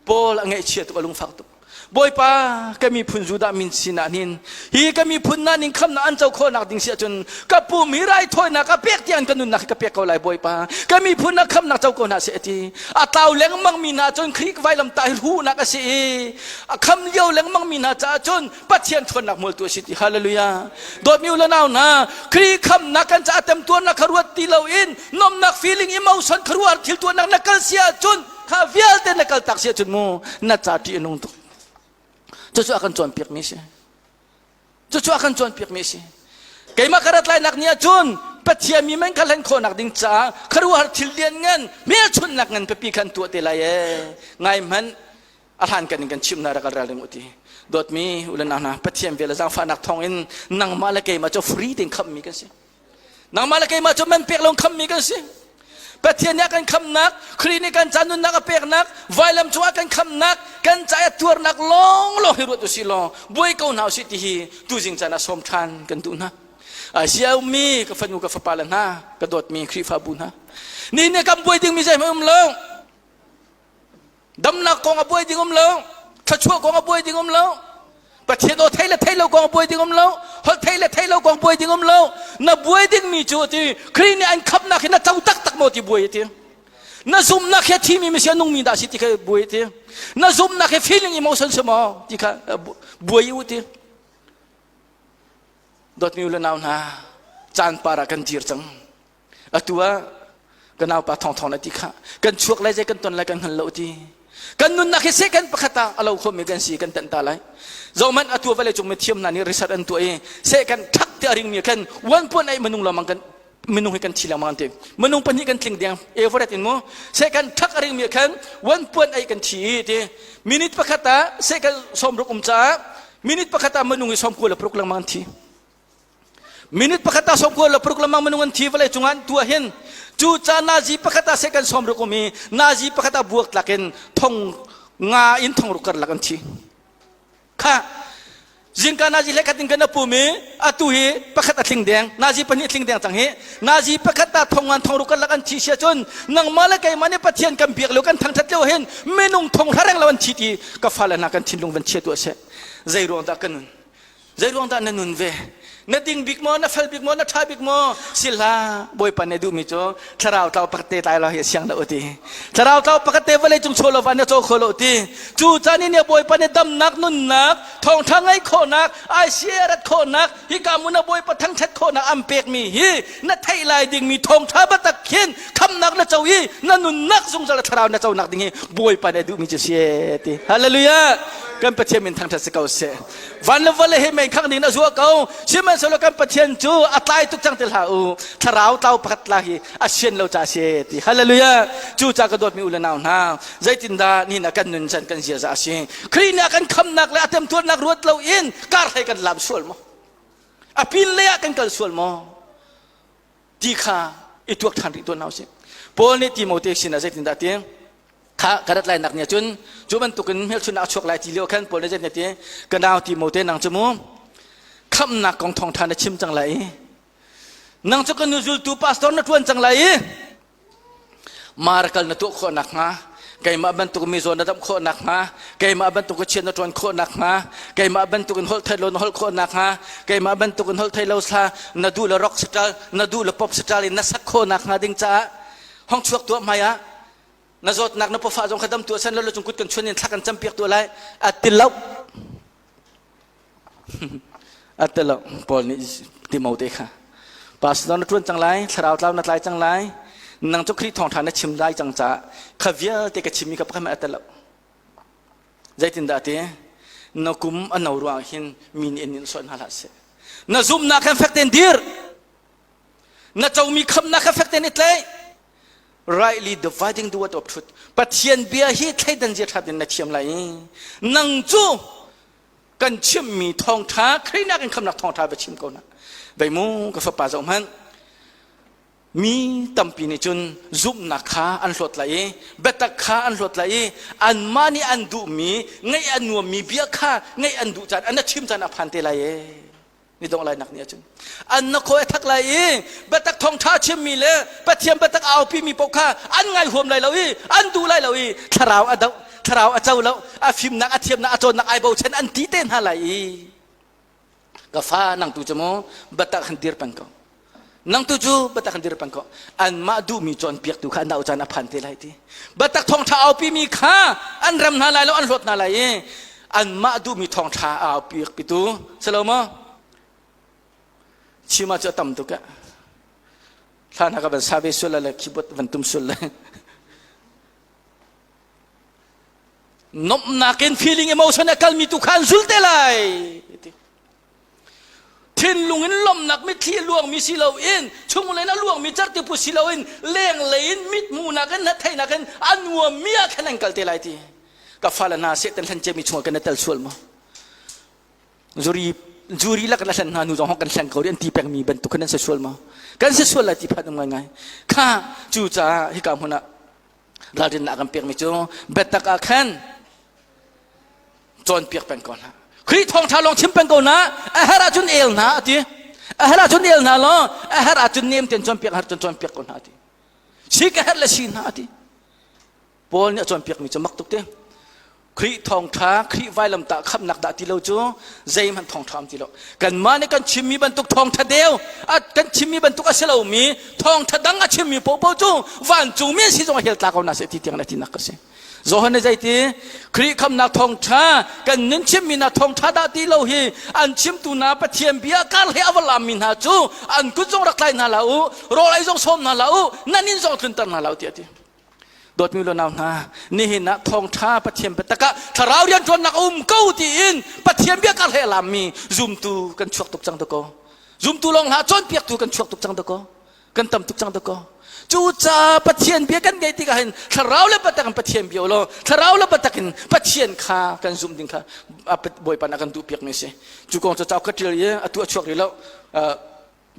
Paul a ngaihchia tuk, a lungfak tuk. Bawipa, ka miphun Judah min sinah hin hi ka miphun na ning khamnak an co khawhnak ding si ahcun ka pum hi raithawinak ka pek tiang ka nunnak hi ka pek ko lai Bawipa. Ka miphun na khamnak co ko hna seh a ti. A tlau lengmang mi hna cun Khrih vailamtah hi hruhnak a si i a kham lio lengmang mi hna caah cun Pathian ṭhawnnak hmualtu a si ti. Hallelujah. Dawtmi u le nau hna, Khrih khamnak kan caah temtuarnak kha ruat ti loin nomnak feeling emotion kha ruah thil tuahnak na kal si ahcun kha vialte na kaltak si ahcun mu na ca ṭih a nung tuk. Cucu a kan cawnpiakmi si. Cucu a kan cawnpiakmi si. Keimah ka rat lainak ni ahcun Pathian mi man ka hlen khawhnak ding caah khuaruahhar thil lian ngan hmelchunhnak ngan pipi khan tuah te lai ee. Ngai hmanh a hlan kan in kan chimh na rak ral ring u ti. Dawtmi u le nau hna Pathian vel le zaangfahnak thawng in nangmah le keimah cu free tein khamhmi kan si. Nangmah le keimah cu man pek lawng khammi kan si. Pathian nih a kan khamnak, Khrih nih kan ca nunnak a peknak, vailam cungah kan khamnak, kan ca a tuarnak lawnglawng hi ruat usih law buai ko hna usih ti hi tuzing caan ah sawm ṭhan kan duh hna. Asia ummi ka fanu ka fapa le hna, ka dawtmi Khrihfabu hna. Ni nih kan buai dingmi zeihmanh um lo. Damnak kong a buai ding um lo. Thluachuah kong a buai ding um lo. Pathian aw thei le thei lo kong a buai ding um lo. Holh thei le thei lo kong buai ding um lo. Na buai dingmi cu ti Khrih nih an khamnak hi na co taktak maw ti buai ti. Na zumhnak hi a thimi misi a nungmi dah si ti kha buai ti. Na zumhnak hi feeling emotion si maw ti kha buai u ti. Dawtmi u le nau hna, caan par ah kan dir cang. Atu ah ka naupa thawngthawng na ti kha kan chuak lai zei kan ton lai kan hngal lo ti. Kan nunnak hi second pakhat ah a lo khomi kan si kan tenh ta lai. Zohmanh atu vawlei cung mithiam hna nih research an tuah i second thak te a ringmi khan 1.8 minung lawmang kan minung hi kan thi lengmang an ti. Minung pahnih kan tling deng average in mu second thak a ringmi khan 1.8 kan thi i ti. Minute pakhat ah second 60 um caah minute pakhat ah minung hi 96 lengmang an thi. Minute pakhat ah 96 lengmang minung an thi vawlei cungah an tuah hin cu ca nazi pakhat ah second 60 um i nazi pakhat ah buak tlak in thong nga in thong ruk karlak an thi. Kha zingka nazi hlekhat in kan apum i atu hi pakhat a tling deng nazi pahnih tling deng cang hi nazi pakhat ah thong ngan thong ruk karlak an thi sia cun nangmah le keimah nih Pathian kan biak lio kan thangthat lio hin minung thong hlareng lo an thi ti ka fale hna kan thinlung van chia tuah seh zei ruang dah kan nun Zei ruang dah na nun ve? Na ding bik maw, na fel bik maw, na ṭha bik maw? Si hlah, Bawipa nih duhmi cu thlarau tlau pakhat te tlai lo hi a siang lo ti. Thlarau tlau pakhat te vawlei cung chaw lo va na caw kho lo ti. Cu caan in Bawipa nih damnak nunnak, thawngṭha ngaih khawhnak, ICA rat khawhnak, hika mun a Bawipa thangṭhat khawhnak an pekmi hi na theih lai dingmi thawngṭha biatak khin khamnak na co i na nunnak zungzal thlarau na conak ding hi Bawipa nih duhmi cu si ti. Hallelujah! Kan Pathian min thangṭhat si ko seh. Van le vawlei he mei khangh ding na zuah ko. Sihmanhsehlaw kan Pathian cu a tlai tuk cang ti hlah u. Thlarau tlau pakhat la hi a sian lo ca si ti. Hallelujah. Cu ca ka dawtmi u le nau hna, zeitindah nihin ah kan nun can kan ziaza a si. Khrih nih a kan khamnak le a temtuarnak ruat lo in kar hlei kan lam sual maw? A pin lei ah kan kal sual maw? Ti kha i tuak ṭhan rih tuan hna usih. Paul nih Timote sinah zeitindah a ti? Kha ka rat lai nak nih cun cu bantukin hmelchunhnak a chuak lai ti lio khan Paul nih zeitin a ti? Ka nau Timote nang cu mu khamhnak kong thawngṭha na chim cang lai i nang cu ka nu zultu pastor na ṭuan cang lai i Maracle na tuah khawh nakhnga keimah bantuk mizaw na damh khawh nakhnga keimah bantuk chiat na ṭuan khawh nakhnga keimah bantuk in holh thei lo na holh khawh nakhnga keimah bantuk in holh thei lo thla na duh le rock star na duh le pop star in na sak khawh nakhnga ding caah hong chuak tuah hmai ah na zawtnak na pawfah zong kha dam tuah san lo cung kut kan chuan in thla kan campiak tuah lai a ti lo A ti lo. Paul nih Timote kha pastor na ṭuan cang lai, thlarau tlau na tlai cang lai. Nang cu Khrih thawngṭha na chim lai cang caah kha vialte ka chimmi kha pakhat hmanh a tel lo. Zeitindah ti? Na kum a no ruangah hin mi nih in sawh hna hlah seh. Na zumhnak khan fek tein dir. Na comi khamnak kha fek tein i tlaih. Rightly dividing the word of truth. Pathian bia hi thleidan zia ṭhat in na thiam lai i nang cu kan chimmi thawngṭha Khrih nakin khamnak thawngṭha va chim ko hna. Vei mu ka fapa zoh hmanh. Mi tampi nih cun zumhnak kha an hlawt lai i biatak kha an hlawt lai i anmah nih an duhmi ngaih a nuammi bia kha ngaih an duh caan an chim caan a phan te lai ee ni dongh lainak ni ahcun an na khawi a thak lai i biatak thawngṭha chimmi le Pathian biatak a aupimi paoh kha an ngai huam lai lo i an duh lai lo i thlarau a doh thlarau a co lo a fimnak a thiamnak a cawnnak ai bochan an ti te hna lai i ka fa nang tu cu mu biatak han dir peng ko nang tu cu biatak han dir peng ko anmah duhmi cawnpiaktu kha an au caan a phan te lai ti biatak thawngṭha aupi mi kha an ram hna lai lo an hlawt hna lai i anmah duhmi thawngṭha a aupiakpitu si lo maw chim ah cu a tam tuk eh thla hna ka van sa ve sual le keyboard van tum sual le Nomhnak in feeling emotion a kalmi tu kha an zul te lai. Thinlung in lomnak mitthli a luangmi si loin chunglei in a luangmi cerhtipu si loin lenglei in mithmuhnak in hnatheinak in a nuammi ah khan an kal te lai ti. Ka fale hna Satan hlan ciami chungah kan i tel sual maw? Zuri zuri lak na hlan hna nu zong kan hlan ko an ti pengmi bantuk khan an si sual maw? Kan si sual lai ti phan um ngaingai. Kha cu caah hika hmun ah ralrinnak kan pekmi cu biatak ah khan cawnpiak peng ko hna Khrih thawngṭha lawng chim peng ko hna a herh ahcun el hna a ti a herh ahcun el hna law a herh ahcun nem tein cawnpiak a herh cun cawnpiak ko hna a ti si ka herh le si hna a ti Paul nih a cawnpiakmi cu mak tuk te Khrih thawngṭha, Khrih vailamtah khamhnak dah ti lo cu zeihmanh thawngṭha um ti lo. Kanmah nih kan chimmi bantuk thawngṭha deu, kan chimmi bantuk a si lomi thawngṭha dang a chimmi paohpaoh cu vancungmi an si zong a hel tla ko hna seh ti tiang na tinak ka si. Johan nih zeiti Khrih khamhnak thawngṭha kan nun chimmi hna thawngṭha dah ti lo hi an chimtu hna Pathian bia kar he a va lammi hna cu an kut zong rak tlai hna hlah u, rawl ei zong sawm hna hlah u, nan inn zong tlunter hna hlah u tiah a ti. Dawtmi unau hna, nihin ah thawngṭha Pathian biatak ah thlarau rianṭuannak a um ko tiin Pathian bia kar he a lammi zumtu kan chuak tuk cang dakaw. Zumtu lawng hlah cawnpiaktu kan chuak tuk cang dakaw. Kan tam tuk cang dakaw. Cucaah Pathian bia kan ngeih tikah hin thlarau le biatak in Pathian bia law thlarau le biatak in Pathian kha kan zumh ding kha Bawipa nih a kan duhpiakmi a si. Cu kong cu cauk ka ṭial i atu a chuak rih lo.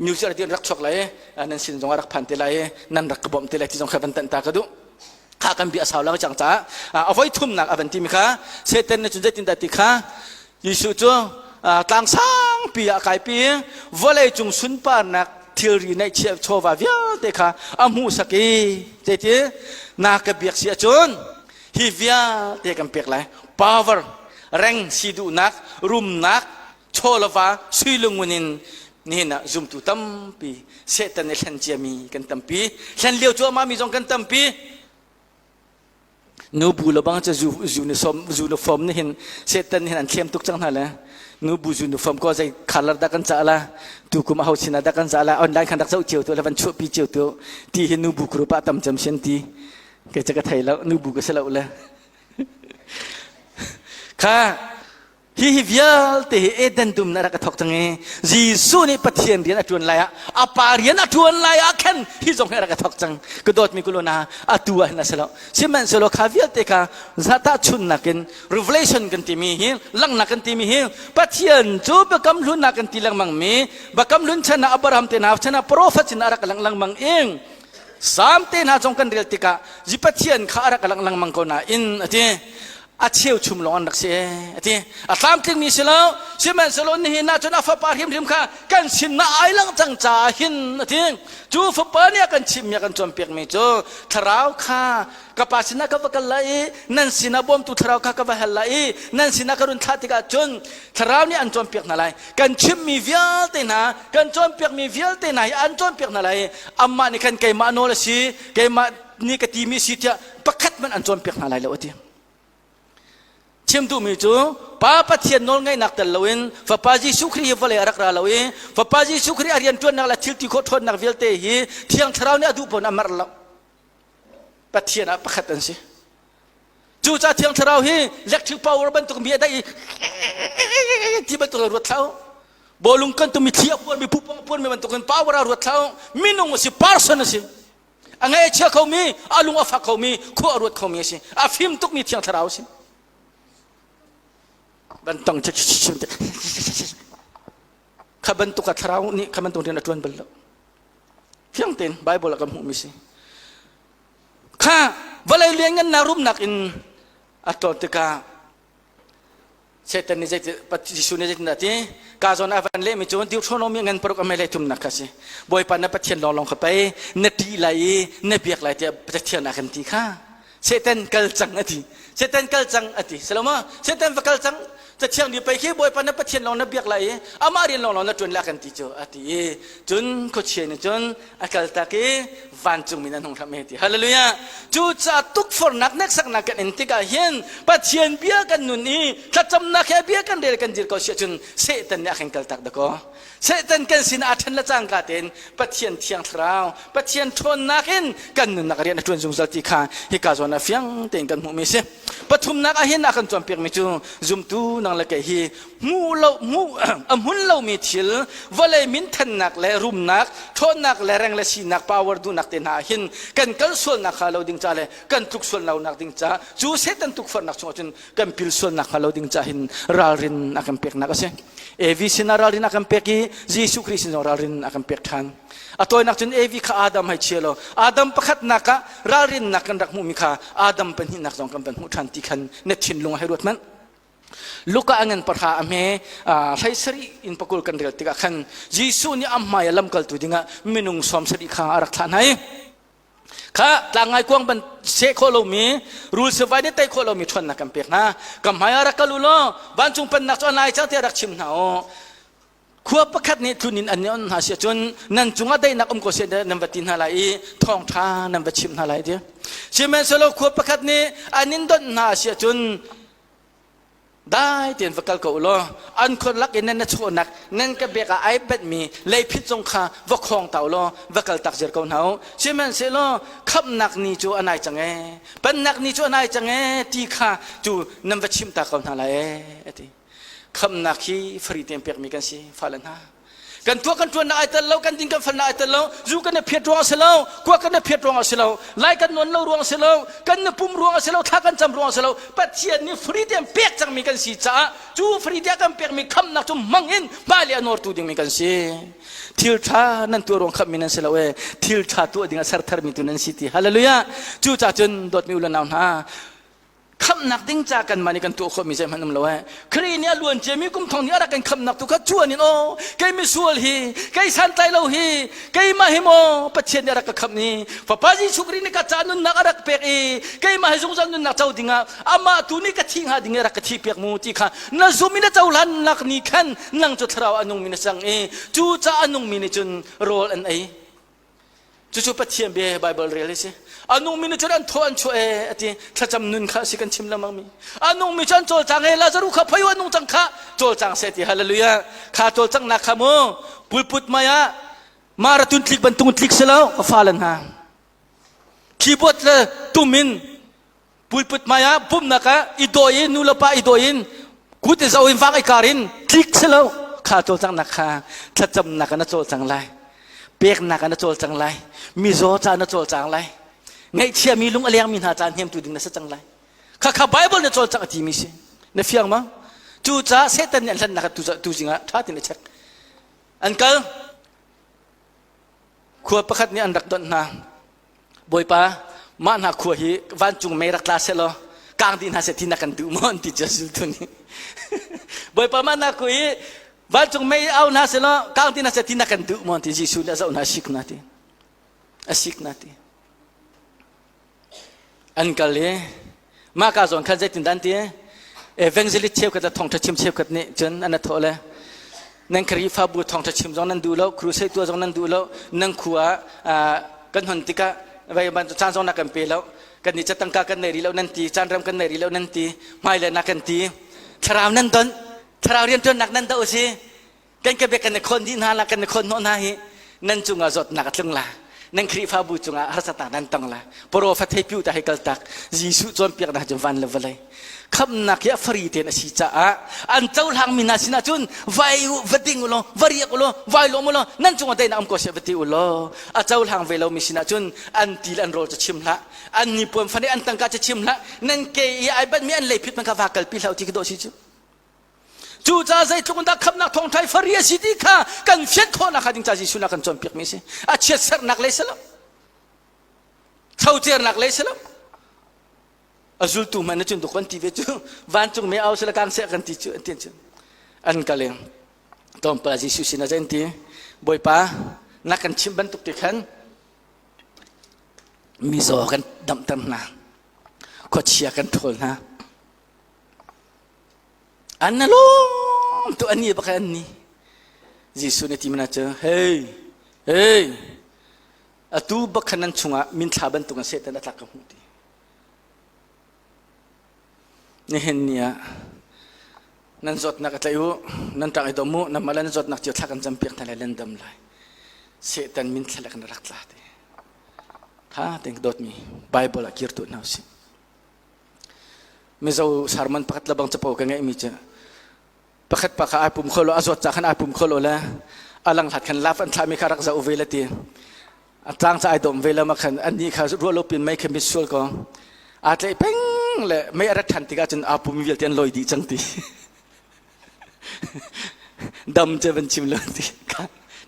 New Zealand rak chuak lai nan sin zong ah rak phan te lai nan rak ka bawmh te lai ti zong kha van tanh ta ka duh kha kan bia sau lang cang caah a voi thumnak a van timi kha Satan nih cun zeitindah ti kha Jesuh cu tlang sangpi ah a kaipi i vawlei cung sunparnak thilri neihchiah chawva vialte kha a hmuhsak i zeiti na ka biak si ahcun hi vialte kan pek lai power reng si duhnak rumnak chaw le va sui lungun in nihin ah zumtu tampi Satan i hlen ciami kan tampi hlen lio cuahmah mi zong kan tampi nu bu le bang cu zu zu ni som zu le fom ni hin Satan hin an thlem tuk cang hna le nu bu zu nu fom ko zei color dah kan cah la tu kum a ho sin dah kan cah la online khan rak zoh cio tu le van chuah pi cio tu ti hi nu bu group ah tam cem sian ti ke cha ka thei lo nu bu ka se lo le kha Hihi vialte hi Eden dum na rak ka thawk cang i Jesuh nih Pathian rian a ṭuan lai ah a pa rian a ṭuan lai ah khan hi zong hi a rak ka thawk cang. Ka dawtmi kuluna atu ah hin a si lo. Sihmanhsehlaw kha vialte kha tahchunnak in revelation kan timi hi langhnak kan timi hi Pathian cu biakam hlunnak kan ti lengmang mi biakam hlun chan ah Abraham te hna chan ah prophet sin a rak lang lengmang ing Salm te hna zong kan rel tikah zi Pathian kha a rak lang lengmang ko nain a ti a cheuchum lawng an rak si a ti a tlamtlingmi si lo sihmanhsehlaw nihin ah cun a fapa hrimhrim kha kan sin na ai lang cang caah hin a ti cu fapa nih a kan chimmi a kan cawnpiakmi cu thlarau kha ka pa sinah ka va kal lai i nan sinah bawmtu thlarau kha ka va hal lai i nan sinah ka run thlah tikah cun thlarau nih an cawnpiak hna lai kan chimmi vialte hna kan cawnpiakmi vialte hna hi an cawnpiak hna lai i amah nih khan keimah nawl a si keimah nih ka timi si tiah pakhat hmanh an cawnpiak hna lai lo a ti Chim duhmi cu Pa Pathian nawlngeihnak tel loin Fapa Jesuh Khrih hi vawlei a rak ra lo i Fapa Jesuh Khrih a rianṭuannak le thil ti khawh ṭhawnnak vialte hi Thiang Thlarau nih a duh pawn a merh lo. Pathian ah pakhat an si. Cucaah Thiang Thlarau hi electric power bantuk mi a daih i ti bantuk in ruat thlau. Bawlung kan tum mi thli a puan mi pupong a puan mi bantuk in power a ruat thlau. Minung a si, person a si. A ngaih a chia khomi, a lung a fak khomi, khua a ruat khomi a si. A fim tukmi Thiang Thlarau a si. Bantong kha bantuk a thlarau nih kha bantuk rian a ṭuan bal lo. Fiang tein Bible ah kan hmuhmi si. Kha vawlei lianngannak rumnak in a tlawt tikah Satan nih zeiti Jesuh nih zeitindah ti ka zawn a van lehmi cu Deuteronomy ngan paruk a mei thumnak kha si. Bawipa na Pathian lawnglawng kha pei na ṭih lai i na biak lai tiah Pathian a kan ti kha. Satan kal cang a ti. Satan kal cang a ti. Silo ma? Satan va kal cang. Cathiang nih pei khi Bawipa na Pathian lawng na biak lai i amah rian lawng lawng na ṭuan lai kan ti cu a ti i cun khuachia nih cun a kaltak i vancungmi nan hung hram e ti. Hallelujah. Cucaah tukforhnak hneksaknak kan in tikah hin Pathian bia kan nun i thlacamnak he bia kan rel kan dir ko si ahcun Satan nih a kan kaltak dakaw. Satan kan sin aa ṭhen le cangka tein Pathian thiang thlarau, Pathian ṭhawnnak in kan nunnak rian a ṭuan zungzal ti kha hika zawn ah fiang tein kan hmuhmi a si. Pathumnak ah hin a kan cawnpiakmi cu zumtu nang le kei hi hmuh lo hmuh a hmun lomi thil vawlei minthannak le rumnak, ṭhawnnak le reng le sinak power duhnak te hna ah hin kan kal sualnak hnga lo ding ca le kan tluk sual lonak ding ca cu Satan tukforhnak chungah cun kan pil sualnak hnga lo ding ca hin ralrin a kan peknak a si. Evi sinah ralrin a kan pek i Jesuh Khrih sin zong ralrin a kan pek ṭhan. A tawinak cun Evi kha Adam hei chia law Adam pakhatnak ah ralrinnak kan rak hmuhmi kha Adam pahnihnak zong kan van hmuh ṭhan ti khan na thinlung hei ruat hmanh. Luka a ngan pahra a hme hlei sarih in pakul kan rel tikah khan Jesuh nih a hmai a lamkaltu dingah minung sawm sarih kha a rak thlah hna i Kha tlangngai kuang ban seh khawh lomi rul sivai nih tei khawh lomi ṭhawnnak kan pek hna. Ka hmai ah rak kal u law vancung pennak cu a nai cang tiah rak chim hna u. Khua pakhat nih tlun in an on hna si ahcun nan cungah daihnak um ko seh nan va ti hna lai i thawngṭha nan va chimh hna lai ti. Sihmanhsehlaw khua pakhat nih an in donh hna si ahcun Dai tein va kal ko u law an khor lak in nan na chawhnak nan ka bek ah ai benhmi leiphit zong kha va khawng ta u law va kal tak ziar ko hna u. Sihmanhsehlaw khamhnak ni cu a nai cang ee, pennak ni cu a nai cang ee ti kha cu nan va chimh ta ko hna lai ee a ti. Khamhnak hi free tein pekmi kan si fale hna. Kan tuah kan ṭuannak ai tel lo, kan din kan falnak ai tel lo, zu kan i phiat ruang a si lo, kuak kan i phiat ruang a si lo, lai kan nawn lo ruang a si lo, kan na pum ruang a si lo, thla kan cam ruang a si lo. Pathian nih free tein pek cangmi kan si caah cu free te kan pekmi khamnak cu hmang in hmailei a nawrtu dingmi kan si. Thil ṭha nan tuah ruang khammi nan si lo ee, thil ṭha tuah ding a ser tharmi tu nan si ti. Hallelujah. Cucaah cun dawtmi u le nau hna, khamhnak ding ca kanmah nih kan tuah khawhmi zeihmanh um lo eh Khrih nih a luan ciami kum thong nih a rak kan khamhnak tu kha cuan in aw kei misual hi kei santlai lo hi keimah hi maw Pathian nih a rak ka khamh ni Fapa Jesuh Khrih nih ka ca nunnak a rak pek i keimah hi zungzal nunnak co dingah amah tu nih ka thi hnga ding i a rak ka thi piak mu ti kha na zum in na cohlannak ni khan nang cu thlarau a nungmi na cang i cu ca a nungmi nih cun rawl an ei Cucu Pathian bia Bible rel hi si. A nungmi nih cun an thaw an chuah ee a ti. Thlacam nun kha a si kan chim lengmang mi. A nungmi cu an cawlcang ee Lazaruh kha phoi a nung cang kha cawlcang seh ti hallelujah. Kha cawlcanghnak kha mu pulput mei ah marathon tlik bantuk tlik si lo ka fale hna. Keyboard le tum in pulput hmai ah pumhnak ah i dawi in nu le pa i dawi in kut i zo in vang i kar in tlik si lo kha cawlcanghnak kha thlacamnak ah na cawlcang lai peknak ah na cawlcang lai mizaw ca na cawlcang lai ngaihchiami lung a lengmi hna ca hnemtu ding na si cang lai kha kha Bible na cawlcang a timi si na fiang ma cu caah Satan nih an hlannak tu tu zingah ṭha tein a check an kal khua pakhat nih an rak donh hna Bawipa, mah hna khua hi vancung mei rak tla seh law kang dih hna seh ti na kan duh maw an ti cia zultu nih. Bawipa mah hna khua hi vancung mei au hna seh law kang dih hna seh ti na kan duh maw an ti Jesuh nih a zoh hna a sik hna ti. A sik hna ti. An kal i mah ka zawn khan zeitindah an ti? Evangelist cheukhat le thawngṭha chim cheukhat nih cun an thawh le nan Khrihfabu thawngṭha chim zong nan duh lo, crusade tuah zong nan duh lo, nan khua ah kan hon tikah vai bantuk caan zong na kan pe lo, kan nih tangka kan nei rih lo nan ti, caan ram kan nei rih lo nan ti, hmailei na kan ti, thlarau nan don, thlarau rianṭuannak nan doh si, kan ka bek kan i khawn dih hna la kan i khawn hnawh hna hi nan cungah zawtnak a tlung la. Nan Khrihfabu cungah harsatnak nan tong lai. Profet hei piu ta hei kal tak. Jesuh cawnpiaknak cu van le vawlei. Khamnak hi a fari tein a si caah an cohlang mi hna sinah cun vai u, va ding u law, va riak u law, vai lawm u law, nan cungah daihnak um ko seh va ti u law a cohlang ve lomi sinah cun an ti le an rawl cu chim hlah. An nipuan fan i an tangka cu chim hlah. Nan ke i ai banhmi an leiphit man kha va kalpi hlah u ti ka dawh si cu. Cucaah zeitluk in dah khamhnak thawngṭha i fari a si ti kha kan fian khawhnak hnga ding ca Jesuh nih a kan cawnpiakmi a si. A chiatserhnak lei si lo. Chocernak lei si lo. A zultu hmanh na cun duk kan ti ve cu vancung mi au sila kang seh kan ti cu an ti cun an kal i tlawmpal Jesuh sin ah an ti Bawipa na kan chimh bantuk te khan mizaw kan damter hna khuachia kan ṭhawl hna An na lawm tu an ni bak an ni. Jesuh nih ti mana cu hey hey atu bak khan nan chungah minthla bantuk in Satan a tlak ka hmuh ti. Nihin ni ah nan zawtnak a tlaih u nan ṭang i dom u nan mah le nan zawtnak cio thla kan campiak hna lai nan dam lai. Satan minthla le kan rak tla ti. Tha tein ka dawtmi Bible ah kir tu hna usih. Mizo sermon pakhat le bang capo ka ngeihmi cu pakhat pa kha ai pum kho lo a zawt ca khan ai pum kho lo le a lang hlat khan laf an thlahmi kha rak zoh ve le ti a tlang ca ai dawm ve le ma khan annih kha ruah lo pin mei kha mit sual ko aa tlaih peng le mei a rat ṭhan tikah cun aa pum vialte an lawi dih cang ti dam cu van chim lo ti kha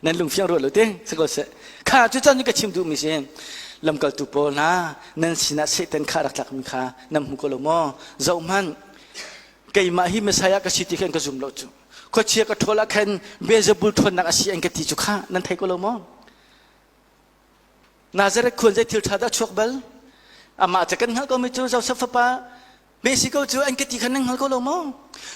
nan lungfiang ruah lo te si ko seh kha cu chan ka chim duhmi si lamkaltu pawl hna nan sinah Satan kha rak tlakmi kha nan hmu ko lo maw zoh hmanh keimah hi Messiah ka si ti khan ka zum lo cu khuachia ka ṭhawl ah khan Beelzebul ṭhawnnak a si an ka ti cu kha nan thei ko lo maw Nazareth khuan zei thil ṭha dah chuak bal amah ca kan hngalh ko mi cu Joseph fapa Mexico cu an ka ti kha nan hngal ko lo maw?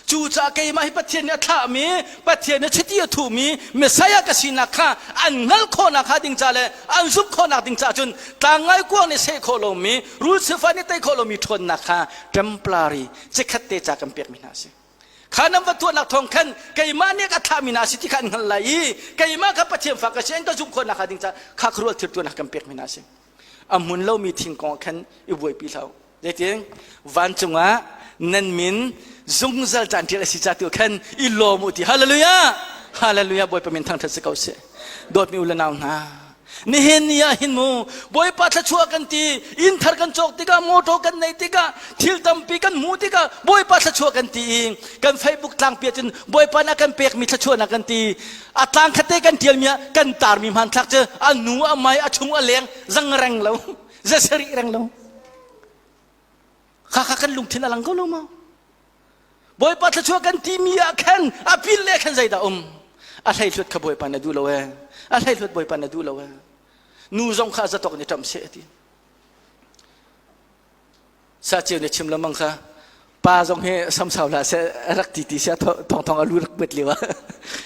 Cucaah keimah hi Pathian nih a thlahmi, Pathian nih chiti a thuhmi Messiah ka sinak kha an hngalh khawhnak hnga ding ca le an zumh khawhnak ding caah cun tlangngai kuang nih seh khawh lomi, rul sifah nih tei khawh lomi ṭhawnnak kha temporary chikkhat te ca kan pekmi hna a si. Kha nan va tuahnak thawng khan keimah nih ka thlahmi hna a si ti kha an hngalh lai i keimah kha Pathian fa ka si an ka zumh khawhnak hnga ding caah kha khuaruah thil tuahnak kan pekmi hna a si. A hmun lomi thingkong ah khan i buaipi hlah u. Zeitin vancung ah nan min zungzal caan ṭial a si ca tu khan i lawm u ti hallelujah hallelujah Bawipa min thangṭhat si ko seh dawtmi u le nau hna nihin ni ah hin mu Bawipa thluachuah kan ti inn thar kan cawk tikah motor kan neih tikah thil tampi kan hmuh tikah Bawipa thluachuah kan ti i kan Facebook tlangpi ah cun Bawipa nih a kan pekmi thluachuahnak kan ti a tlang khatte kan ṭialmi ah kan tarmi hmanthlak cu a nu a mai a chung a leng zang reng lo zasarih reng lo kha kha kan lungthin a lang ko lo maw Bawipa thluachuah kan timi ah khan a pil le khan zeidah um a hleihluat kha Bawipa na duh lo ee a hleihluat Bawipa na duh lo ee nu zong kha zatok nih ṭam seh ti sa ceu nih chim lamang kha pa zong hi samsau hlah seh rak ti ti sia thong thong a lu rak bet lio ah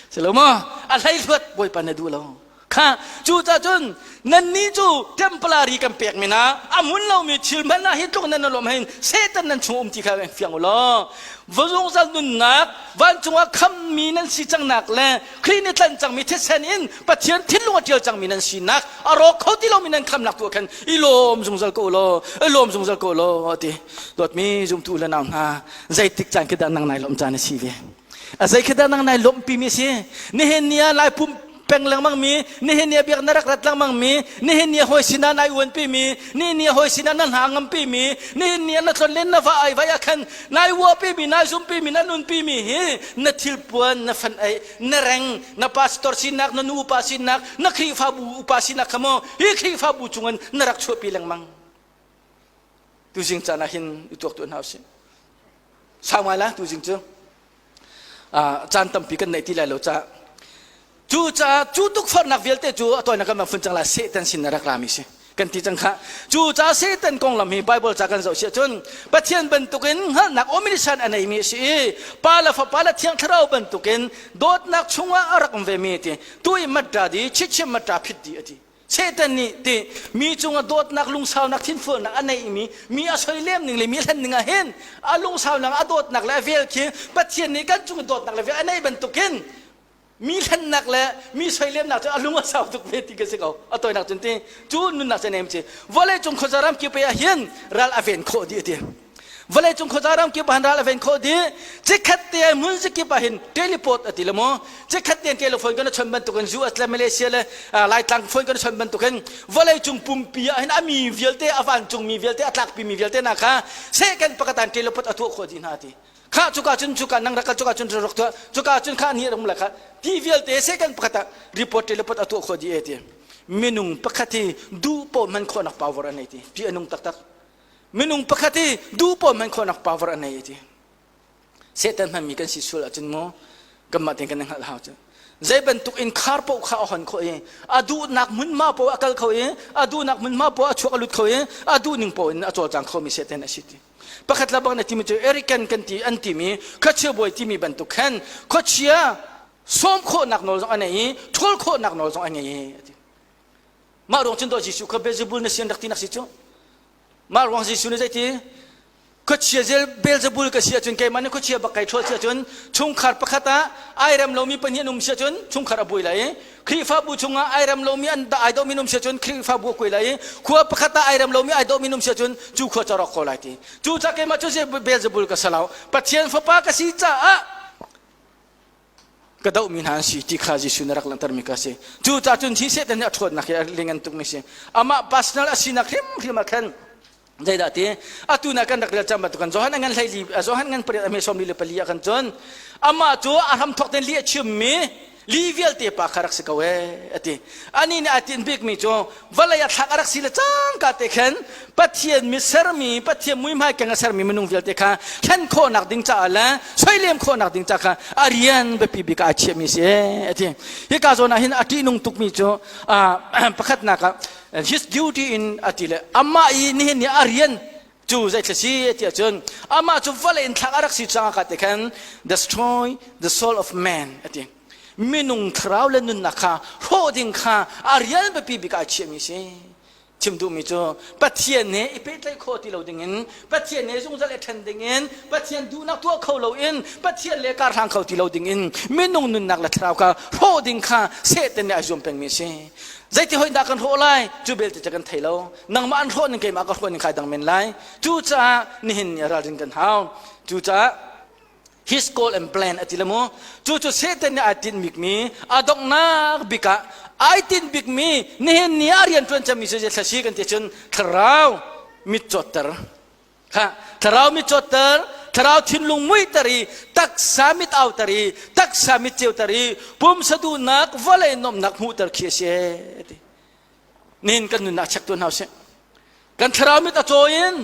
si lo maw a hleihluat Bawipa na duh lo Kha cucaah cun nannih cu temporary kan pek mi hna a hmun lomi thil hmanh ah hi tluk nan lawm hin Satan nan chung um ti kha fiang u law zungzal nunnak vancung ah khammi nan si cangnak le Khrih nih tlanh cangmi thisen in Pathian thinlung a ṭial cangmi nan sinak a rawk kho ti lomi nan khamnak tu ah khan i lawm zungzal ko u law i lawm zungzal ko u law ti dawtmi zumtu u le nau hna zeitik caan khi dah nang nai lawmh caan a si ve A zei khi dah nang nai lawmhpi mi si? Nihin ni ah lai pum peng lengmang mi, nihin ni ah biak na rak rat lengmang mi, nihin ni ah hawi sinah nai uanpi mi, nihin ni ah hawi sinah na hna ngampi mi, nihin ni ah na tlonlen na va ai vai ah khan nai uapi mi, nai zumpi mi, na nunpi mi hi na thilpuan, na fan ei, na reng, na pastor sinak, na nu upa sinak, na Khrihfabu upa sinak kha maw hi Khrihfabu chungin na rak chuahpi lengmang. Tuzing caan ah hin i tuak tuah hna usih. Sau ngai la tuzing cu. Caan tampi kan neih ti lai lo caah. Cu caah cu tukforhnak vialte cu a tawinak kan van fun cang lai Satan sin a rak rami si. Kan ti cang kha. Cu caah Satan konglam hi Bible ca kan zoh si ahcun Pathian bantukin hngalhnak omniscient a neimi a si i Pa le Fapa le Thiang Thlarau bantukin dawtnak chungah a rak um vemi ti tu i matta di chichim matta phit di a ti. Satan nih ti mi cungah dawtnak lungsaunak thinfualnak a neihmi mi a soilem ning le mi hlen ning ah hin a lungsaunak a dawtnak le a vel khi Pathian nih kan cung dawtnak le vel a neih bantukin. Mi hlennak le mi soilemnak cu a lung a sau tuk ve ti ka si ko. A tawinak cun ti cu nunnak cu nem ci. Vawlei cung khuaza ram kip ah hin ral a ven khawh dih ti. Vawlei cung khuaza ram kip ah hin ral a ven khawh dih. Cikhat te hmun zikip ah hin teleport a ti le mu. Cikhat te telephone kan chon bantukin US le Malaysia le Laitlang phone kan chon bantukin vawlei cung pumpi ah hin a mi vialte a vancung mi vialte a tlakpi mi vialte na kha second pakhat an teleport a tuah khawh dih hna ti. Kha cuka cun cuka nang rak kal cuka cun rak tuah cuka cun kha ni ram la kha ti vialte second pakhat ah report teleport a tuah khawh dih e ti. Minung pakhat hi duh paoh hman khawhnak power a nei ti. Ti a nung taktak. Minung pakhat hi duh paoh hman khawhnak power a nei ti. Satan hmanmi kan si sual ahcun mu kanmah tein kan i hngalh hau cu. Zei bantuk in khar paoh kha a hon khawh i a duhnak hmunhma paoh a kal kho i a duhnak hmunhma paoh a chuak a lut kho i a duh ning paoh in a cawlcang khomi Satan a si ti. Pakhat le bang na timi cu Erican kan ti an timi khuachia bawi timi bantuk khan khuachia sawm khawhnak nawl zong a nei i ṭhawl khawhnak nawl zong a ngei i a ti. Mah ruang cun dawh Jesuh kha Beelzebul na si an rak tinak si cu. Mah ruang Jesuh nih zeiti khuachia zel Beelzebul ka si ahcun keimah nih khuachia bak kai ṭhawl si ahcun chungkhar pakhat ah ai rem lomi pahnih an um si ahcun chungkhar a buai lai i Khrihfabu chungah ai rem lomi an ai dawhmi an um si ahcun Khrihfabu a kuai lai i khua pakhat ah ai rem lomi ai dawhmi an um si ahcun cu khua cu a rawk ko lai ti. Cu ca keimah cu Beelzebul ka si lo. Pathian fapa ka si caah ka dohmi hna an si ti kha Jesuh nih a rak langhtermi kha a si. Cucaah cun hi Satan nih a ṭhawnnak hi a lingan tukmi si. Amah personal a sinak hrimhrim ah khan zeidah ti atu na kan rak rel cang bantukan Johan ngan hleili Johan ngan pariat a hme 44 ah khan cun amah cu a hramthawk ten li a chimmi li vialte pa kha rak si ko ee a ti. Anih nih aa tinh bikmi cu vawlei ah thlak a rak si le cangka te khan Pathian mi sermi Pathian muihmai keng a sermi minung vialte kha thlen khawhnak ding caah le soilem khawhnak ding caah kha a rian biapi bik ah a chiahmi si a ti. Hika zawn ah hin a ṭihnung tukmi cu pakhatnak ah his duty in a ti le amah i nihin ni a rian cu zeithla si ti ahcun amah cu vawlei in thlak a rak si cang ka te khan destroy the soul of man a ti. Minung thlarau le nunnak kha hrawh ding kha a rian biapi bik ah a chiahmi si. Chim duhmi cu Pathian he i pehtlaih khawh ti lo dingin, Pathian he zungzal i ṭhen dingin, Pathian duhnak tuah kho loin, Pathian le kar hlang kho ti lo dingin minung nunnak le thlarau kha hrawh ding kha Satan nih ai zuam pengmi a si. Zeiti hoi dah kan hrawh lai? Cu belte cu kan thei lo. Nangmah an hrawh ning keimah ka hrawh ning kai dang men lai. Cucaah nihin ni ralrin kan hau. Cucaah his goal and plan a ti le mu cu cu Satan nih ai tinh bikmi a donghnak bik ah ai tinh bikmi nihin ni ah rian ṭuan cemmi cu thla si kan ti cun thlarau mit cawtter kha thlarau mit cawtter thlarau thinlung muihter i taksa mit auter i taksa mit ceuter i pumsa duhnak vawlei nuamhnak hmuhter khi a si ti Nihin kan nunnak check tuah hna usih. Kan thlarau mit a caw in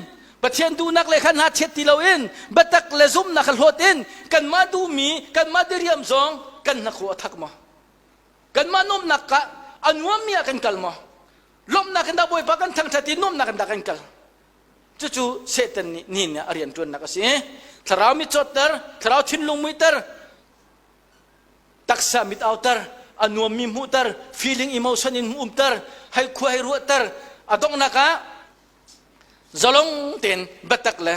Pathian duhnak le khan hna chiat ti loin biatak le zumhnak kha hlawt in kanmah duhmi kanmah diriam zong kan hnakhaw a thak maw? Kanmah nuamhnak ka a nuammi ah kan kal maw? Lawmhnak in dah Bawipa kan thangṭhat i nuamhnak in dah kan kal? Cucu Satan nih nihin a rian ṭuannak a si. Thlarau mit cawtter, thlarau thinlung muihter, taksa mit auter a nuammi hmuhter feeling emotion in umter hei khua hei ruahter a donghnak ah zalong tein biatak le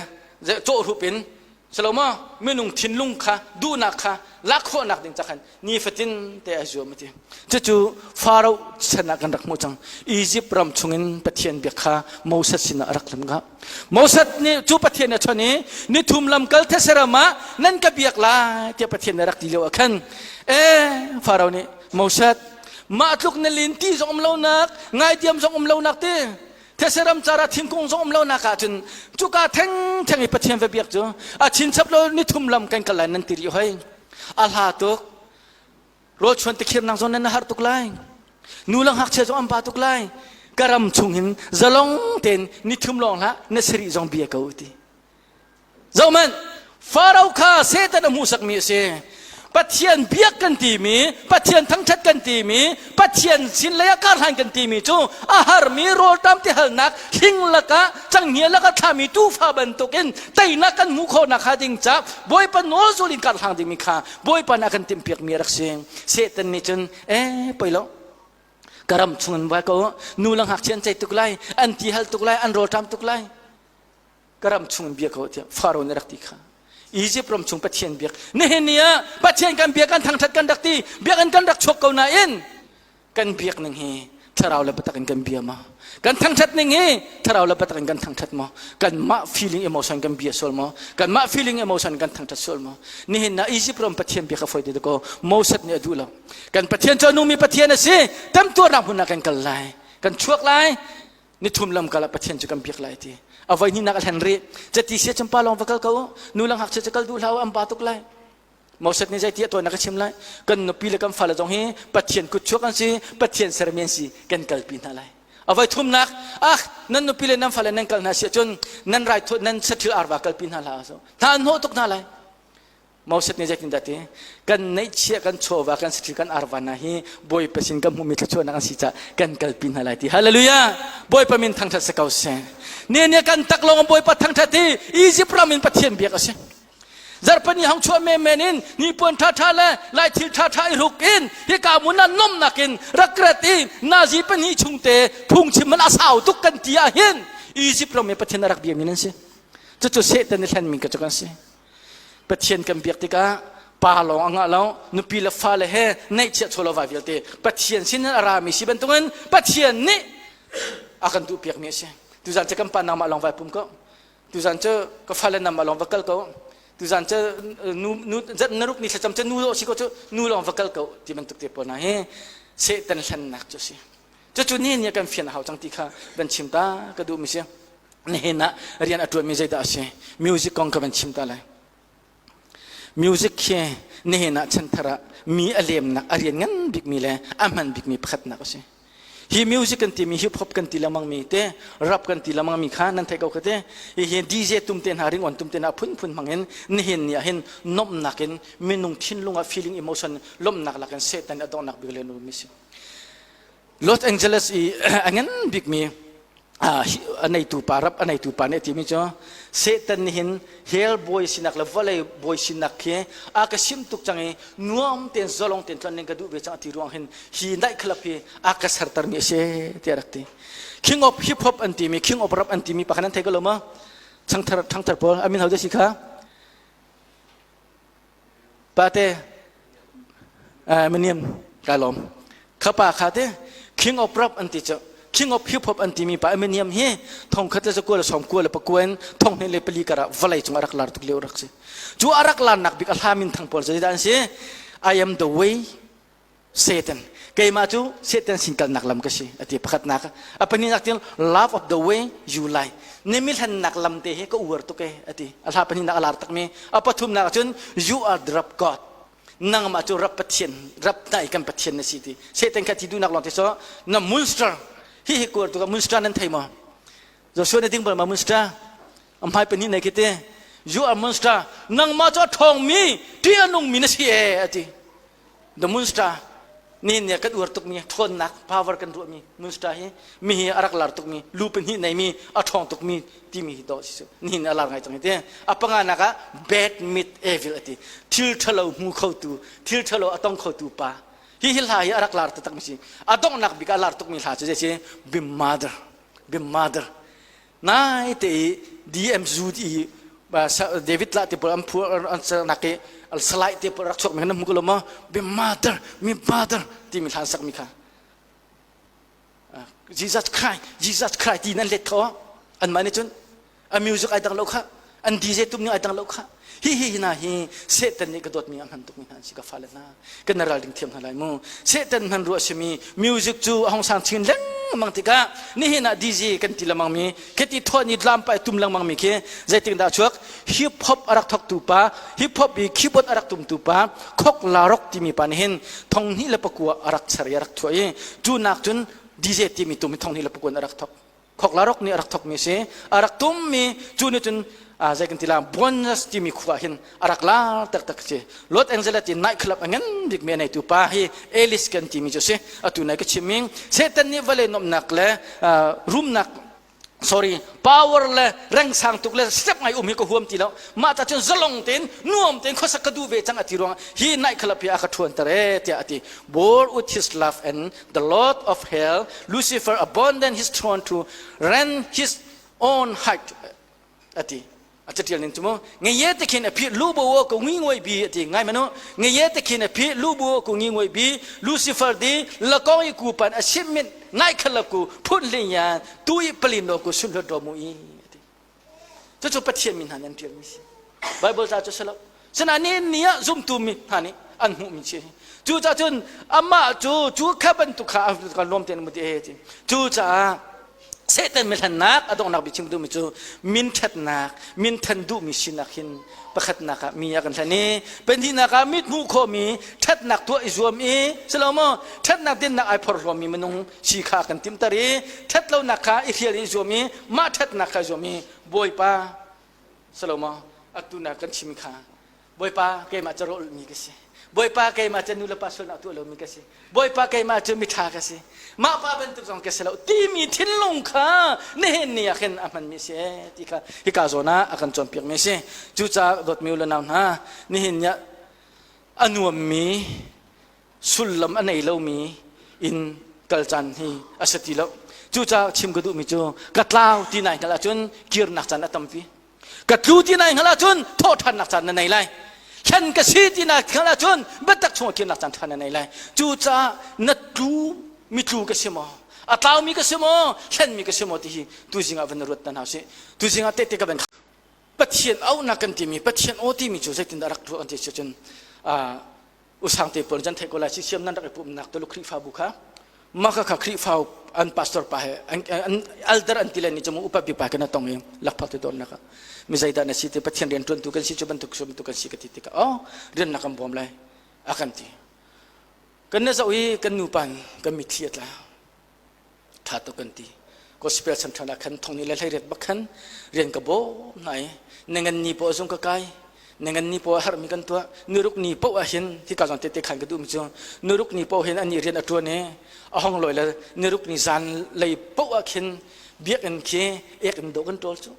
cawhrup in salomo minung thinlung kha duhnak kha lak khawhnak ding cakhan nifatin te ai zuam ati cucu Pharaoh chan ah kan rak hmuh cang Egypt ram chungin Pathian biak kha Moses sinah a rak lam ka Moses nih cu Pathian a chon i nithum lamkal thesaram ah nan ka biak lai tiah Pathian nih a rak ti lio ah khan e Pharaoh nih Moses mah tluk na lin ti zong um lonak ngaitiam zong um lonak ti thesaram cara thingkung zong um lonak ah cun cuka theng theng i Pathian va biak cu a chinchap lo nithum lam kan kal lai nan ti rih hoi a hla tuk Rawlchuan tikhirnak zong nan har tuk lai. Nu le ngakchia zong an ba tuk lai. Ka ram chung hin zalong tein nithum lawng hlah na sarih zong bia ko ti. Zohmanh, Farao kha Satan a hmuhsakmi a si. Pathian biak kan timi, Pathian thangṭhat kan timi, Pathian sin lei ah karhlan kan timi cu a harmi rawlṭam tihalnak hling lakah canghngia lakah thlami tuufa bantukin teinak kan hmuh khawhnak hnga ding ca Bawipa nawl zul in karhlang dingmi kha Bawipa nih a kan timhpiakmi a rak si. Satan nih cun eh poi lo ka ram chungin vai ko nu le ngakchia an cei tuk lai an ti hal tuk lai an rawlṭam tuk lai ka ram chungin bia ko tiah Faro nih rak ti kha. Egypt ram chung Pathian biak. Nihin ni ah Pathian kan biak kan thangthat kan rak ti biakinn kan rak chuak ko nain kan biak ning hi thlarau le biatak in kan bia ma? Kan thangthat ning hi thlarau le biatak in kan thangthat maw? Kanmah feeling emotion kan bia sual maw? Kanmah feeling emotion kan thangthat sual maw? Nihin na Egypt ram Pathian biak a foi ti ko Moses nih a duh lo. Kan Pathian cu a nungmi Pathian a si. Temtuarnak hmun ah kan kal lai. Kan chuak lai. Nithum lam kal ah Pathian cu kan biak lai ti. A voi hnihnak a hlen rih. Cati sia cun pa lawng va kal ko. Nu lang ngakchia cu kal duh hlah an ba tuk lai. Moses nih zeiti a tuan na ka chim lai. Kan nupi le kan fale zong hi Pathian kut chuak an si, Pathian sermi an si, kan kalpi hna lai. A voi thumnak, ah nan nupi le nan fale nan kal hna si ahcun nan rai nan sathil arva kalpi hna hlah. Hna an hnawh tuk hna lai. Moses nih zeitindah ti? Kan neihchiah kan chawva kan saṭil kan arva hna hi Bawipa sin kan hmuhmi thluachuahnak an si caah kan kalpi hna lai ti. Hallelujah! Bawipa min thangṭhat si ko seh. Ni nih kan tak lawng Bawipa thangṭhat hi Egypt ram in Pathian biak a si. Zarhpini hong chuah menmen in hnipuan ṭhaṭha le lai thil ṭhaṭha i hruk in hika mun ah nomnak in rak rat i nazi pahnih chungte phungchim man a sau tuk kan ti ah hin Egypt ram i Pathian a rak biami nan si. Cucu Satan i hlenmi ka cu kan si. Pathian kan biak tikah pa lawng a ngah lo nupi le fale he neihchiah chawlawva vialte Pathian sin in a rami si bantukin Pathian nih a kan duhpiakmi a si. Tuzan cu kan pa nangmah lawng vai pum ko. Tuzan cu ka fale nangmah lawng va kal ko. Tuzan cu nu nu naruk ni thlacam cu nu lawh si ko cu nu lawng va kal ko ti bantuk te pawl hna hi Satan hlennak cu a si. Cucu ni nih kan fian a hau cang ti kha van chim ta ka duhmi si. Nihin ah rian a ṭuanmi zeidah a si? Music kong ka van chim ta lai. Music khi nihin ah chanthar ah mi a lemnak a rian ngan bikmi le a hman bikmi pakhatnak a si. Hi music kan timi hip hop kan ti lengmang mi te rap kan ti lengmang mi kha nan theih ko kha te hihi DJ tum te hna ringon tum te hna phunphun hmang in nihin ni ah hin nomnak in minung thinlung ah feeling emotion lomnak lakin Satan a donghnak bik le mi si. Los Angeles i a ngan bikmi a neitu pa rap a neitu pa nih a timi cu Satan nih hin hell bawi sinak le vawlei bawi sinak khi a ka sim tuk cang i nuam tein zalong tein tlon ning ka duh ve cang a ti ruang hin hi night club hi a ka sertermi a si tiah rak ti. King of hip hop an timi King of rap an timi pakhat nan thei ko lo ma? Changthar thangthar pawl a min ho si kha? Pate Eminem ka lawm. Kha pa kha te King of Rap an ti cu. King of Hip Hop an timi pa Eminem hi thong khat le zakua le sawm kua le pakua in thong hnih le pali karah vawlei cung a rak lar tuk lio rak si. Cu a rak larnak bik a hla min thang pawl zeidah an si? I am the way Satan. Keimah cu Satan sin kalnak lam ka si a ti pakhatnak. A pahnihnak tin love of the way you lie. Na mi hlannak lam te hi ka uar tuk e a ti. A hla pahnihnak a lar takmi. A pathumnak cun you are the rap God. Nangmah cu rap Pathian, rap nai kan Pathian na si ti. Satan kha ti duhnak lawng te so na monster. Hi hi kuar tuk monster nan thei maw? Joshua na ding bal ma monster? A hmai pahnih nei khi te. You are monster. Nangmah cu a ṭhawngmi, ṭih a nungmi na si e a ti. The Munster ni nih kan uar tukmi ṭhawnnak power kan ruahmi Munster hi mi hi a rak lar tukmi lu pahnih neimi a ṭhawng tukmi timi hi dawh si nihin a lar ngai cang hi ti a panganak ah bad meet evil a ti thil ṭhalo hmu khotu thil ṭhalo a tong khotu pa hi hi hla hi a rak lar taktak mi si a donghnak bik a lar tukmi hla cu zei si be mother be mother Nai te i DM zu i David lah te pawl an phu an nak i salai te pawl rak chuak mi na hmu ko lo maw? Be mother, mi mother timi hla an sak mi kha. Jesus Christ, Jesus Christ ti nan let kho an mah nih cun a music ai dang lo kha an DJ tum ning ai dang lo kha hi hi hna hi Satan nih ka dawtmi a hman tukmi hna an si ka fale hna kan ral ding thiam hna lai mu Satan hman ruah simi music cu a hong sang chin lengmang tikah nihin ah DJ kan ti lengmang mi khiti thuan i dlam pa tum lengmang mi khi zeitin dah chuak hip hop a rak thok tu pa hip hop i keyboard a rak tum tu pa khok la rock timi pa nih hin thong hnih le pakua a rak ser i a rak thuah i cu nak cun DJ timi tum hi thong hnih le pakua in a rak thok Khoklarok nih a rak thokmi a si. A rak tummi cu nih cun zei kan ti la Buenos timi khua hin a rak lar taktak si. Los Angeles i night club a ngan bikmi a neitu pa hi Alice kan timi cu a si. Atu nai ka chimmi Satan nih vawlei nuamhnak le rumnak sorry power le rengsang tuk le step ngai um hi ka huam ti lo mah ta cun zalong tein nuam tein khuasak ka duh ve cang a ti ruang hi night club hi a ka ṭhuan ter e tiah a ti bored with his love and the lord of hell Lucifer abandoned his throne to rent his own height a ti. A catial ning cu mu ngeye te khin a phi lu bo ko ngi ngoi bi ati ngai manu ngeye te khin a phi lu bo ko ngi ngoi bi Lucifer di lakong i ku pan a sim min ngai khala ku phun lin yan tu i palin no ku sun hlut ro mu i ati cu cu Pathian min hna nan tial mi si Bible ca cu salo sina ni ni ah zumtu mi hna nih an hmuh mi si cu ca cun amah cu cu kha bantuk kha kan lawm te mu ti e ti cu caah Satan mihlennak a donghnak bik chim duhmi cu min ṭhatnak, min than duhmi sinak hin pakhatnak ah mi a kan hlen i pahnihnak ah mit hmuh khawhmi ṭhatnak tuah i zuam i si lo maw ṭhatnak dinnak ai phorhlawmmi minung si kha kan timhter i ṭhatlonak kha i hrial i zuam i mah ṭhatnak kha zuam i Bawipa si lo maw atu na kan chim kha Bawipa keimah cu rawlmi ka si. Bawipa keimah cu nu le pa sualnak tuah lomi ka si. Bawipa keimah cu miṭha ka si. Mah pa bantuk zong ka si lo timi thinlung kha nihin ni ah khin a hmanmi a si ee ti kha hika zawn ah a kan cawnpiakmi a si. Cucaah dawtmi u le nau hna nihin ni ah a nuammi sullam a nei lomi in kal caan hi a si ti lo. Cucaah chim ka duhmi cu ka tlau ti nai hngalh ahcun kirnak caan a tampi. Ka tlu ti nai hngalh ahcun thawhṭhannak caan na nei lai. Hlen ka si ti na hngalh ahcun biatak chungah kirnak caan ṭha na nei lai. Cucaah na tlu mitlu ka si maw? A tlaumi ka si maw? Hlenmi ka si maw ti hi tuzing ah van ruat hna usih. Tuzing ah tehte ka van Pathian auhnak kan timi Pathian aw timi cu zeitindah rak ruah kan ti si cun usang te pawl jan theih ko lai CCM nan rak i pumnak Tuluk Khrihfabu kha maka kha Khrihfa an pastor pa he an elder an ti le ni cu upa bik pa kan tong i lakphak te don nak mi zeidah na si te Pathian rian tuantu kan si cu bantuk cu bantuk kan si ka ti tikah oh rian na kan bawm lai a kan ti kan na zoh i kan nu pan kan mitthli a tla ṭha tuk kan ti gospel chan ah khan thong ni le hlei riat bak khan rian ka bawm hna i nangan ni poh zung ka kai nangan ni poh harmi kan tuah nuruk ni poh ah hin hika zong tete khan ka duh mi cu nuruk ni poh hin ani rian a ṭuan i a hong loi le nuruk ni zan lei poh ah khin biakinn khi ek in dawh kan ṭawl cu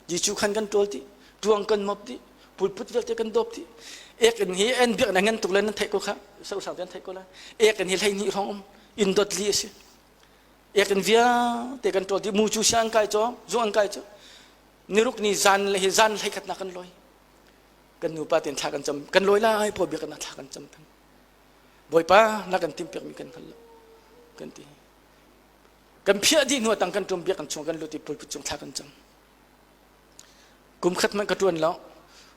Jesuh khan kan ṭawl ti ṭuang kan mop ti pulput vialte kan dawp ti ek in hi en biak na ngan tuk le nan theih ko kha sosang te nan theih ko lai ek in hi hlei hnih hrawng um inn dot li a si ek in vialte kan ṭawl ti mu cu sia an kai caw zu an kai cu niruk ni zan le hi zan hlei khat na kan lawi kan nupa ten thla kan cam kan lawi lai paw biak na thla kan cam than bawipa na kan tim piak mi kan hngal lo kan ti Kan phiah dih hnu tang kan ṭum biak kan chung kan lut i pulpit cung thla kan cam. Kum khat hmanh ka ṭuan lo.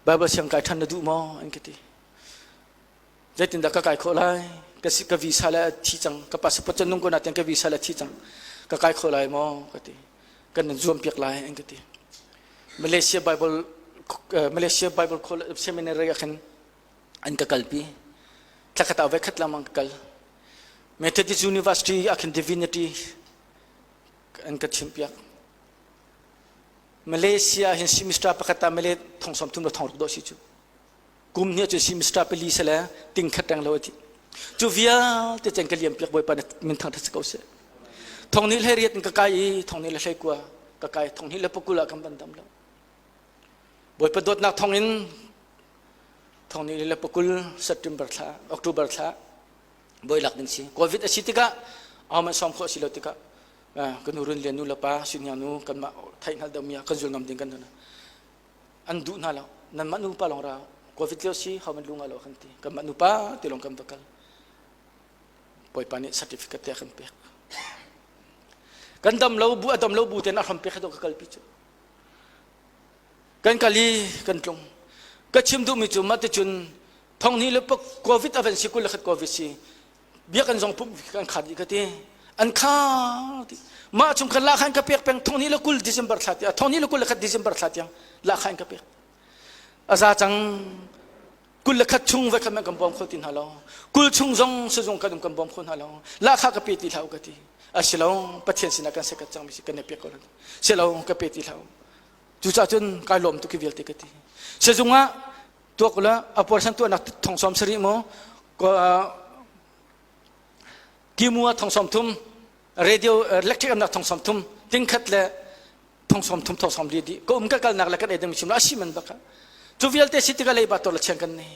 Bible siang kai ṭhan na duh maw an ka ti. Zeitindah ka kai khawh lai? Ka si ka visa le a thi cang. Ka passport cu nung ko natin ka visa le a thi cang. Ka kai khawh lai maw ka ti. Kan nan zuam piak lai an ka ti. Malaysia Bible Malaysia Bible College Seminary ah khin an ka kalpi. Thlakhat ah voikhat lengmang ka kal. Methodist University ah khin Divinity an ka chimpiak. Malaysia hin semester pakhat ah Malay thong som thum le thong ruk dawh si cu. Kum hnih cu semester pali se le ting khat reng lo ati. Cu vialte cen ka liam piak Bawipa na min thang that ko seh. Thong ni hlei riat in ka kai i thong ni le hlei kua ka kai thong ni le pakul ah kan ban dam lo. Bawipa dawtnak thong in thong ni le pakul September thla October thla boi lak ding si covid a si tikah ahohmanh sawm khawh si lo tikah kan nu run lian nu le pa sinhniang nu kanmah theih hngalh deuhmi ah kan zul ngam ding kan hna an duh hna lo nanmah nu pa lawng ra covid lio si hohmanh lu nga lo kan ti kanmah nu pa ti lawng kan va kal bawipa nih certificate te a kan pek kan dam lo bu a dam lo bu ten a hram pek ka kalpi cu kan kal i kan tlung ka chim duhmi cu mah ticun thong hnih le covid a van si 21 covid si biakinn zong pumh kan khat dih ka ti an kha ti mah chung khan lahkhan ka pek peng thong hnih le 20 December thla tiang thong hnih le 21 December thla tiang lahkhan ka pek a za cang 21 chung voi khat kan bawm kho ti hna lo 20 chung zong sizung kan um kan bawm kho hna lo lahkha ka pe ti hlah ka ti asilo pathian sinah kan sekat cang mi si kan i pek ko silo ka pe ti hlah cucaah cun kai lawm tuk hi vialte ka ti sizung ah tuak ula a puarsan tuahnak thong sawm sarih maw kimu ah thong sawm thum radio electric amnak thong sawm thum ting khat le thong sawm thum thong sawm li di ka um ka kalnak le kan edem sim la asi man baka cu vialte si tikah leiba tor la chiang kan nei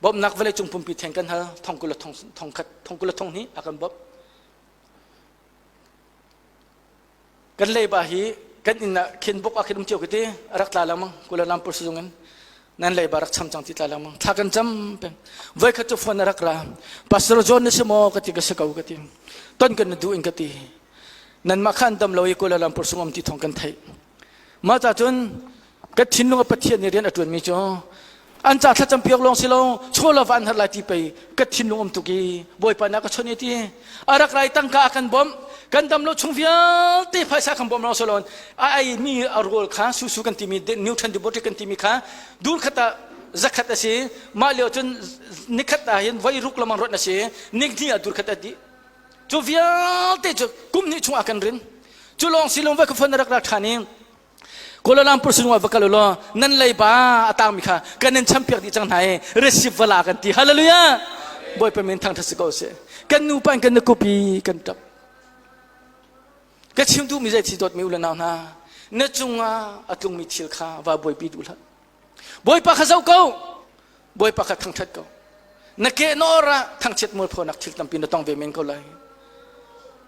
bawmnak vawlei cung pumpi theng kan hal thong kul thong thong khat thong kul thong hnih a kan bawmh kan leiba hi Kan inn ah khin buk ah khin um cio ka ti. A rak tla lengmang Kuala Lumpur sizung in. Nan leiba rak cham cang ti tla lengmang. Thla kan cam peng. Voi khat cu phone a rak ra. Pastor John na si maw ka ti ka si ko ka ti. Ton kan na duh in ka ti. Nanmah kha an dam lo i Kuala Lumpur sung um ti thawng kan theih. Mah ca cun ka thinlung a Pathian nih rian a ṭuanmi cu an ca thlacam piak lawng si lo chaw la van har lai ti pei ka thinlung um tuk i Bawipa na ka chawnh i ti a rak rai tangka a kan bawmh kan dam lo chung vialte phaisa kan bawmh lawng si lo a ei mi a rawl kha susu kan timi neutron deposit kan timi kha dur khat ah zakhat a si mah lio cun nikhat ah hin voi ruk lamang rawt na si nik hnih ah dur khat a dih Cu vialte cu kum hnih chungah kan rin. Cu lawng si lo va ka phone rak ra ṭhan i Kuala Lumpur sinung ah va kal ulaw nan leiba a tangmi kha kan in champiak dih cang hna i receipt va la kan ti. Hallelujah! Bawipa min thangṭhat si ko seh. Kan nupa in kan na kupi kan ṭap. Ka chim duhmi zei thi dawtmi u le nau hna, na cungah a tlungmi thil kha va buaipi duh hlah. Bawipa kha zoh ko. Bawipa kha thangṭhat ko. Na ke na or ah thangchiat mualphonak thil tampi na tong ve men ko lai.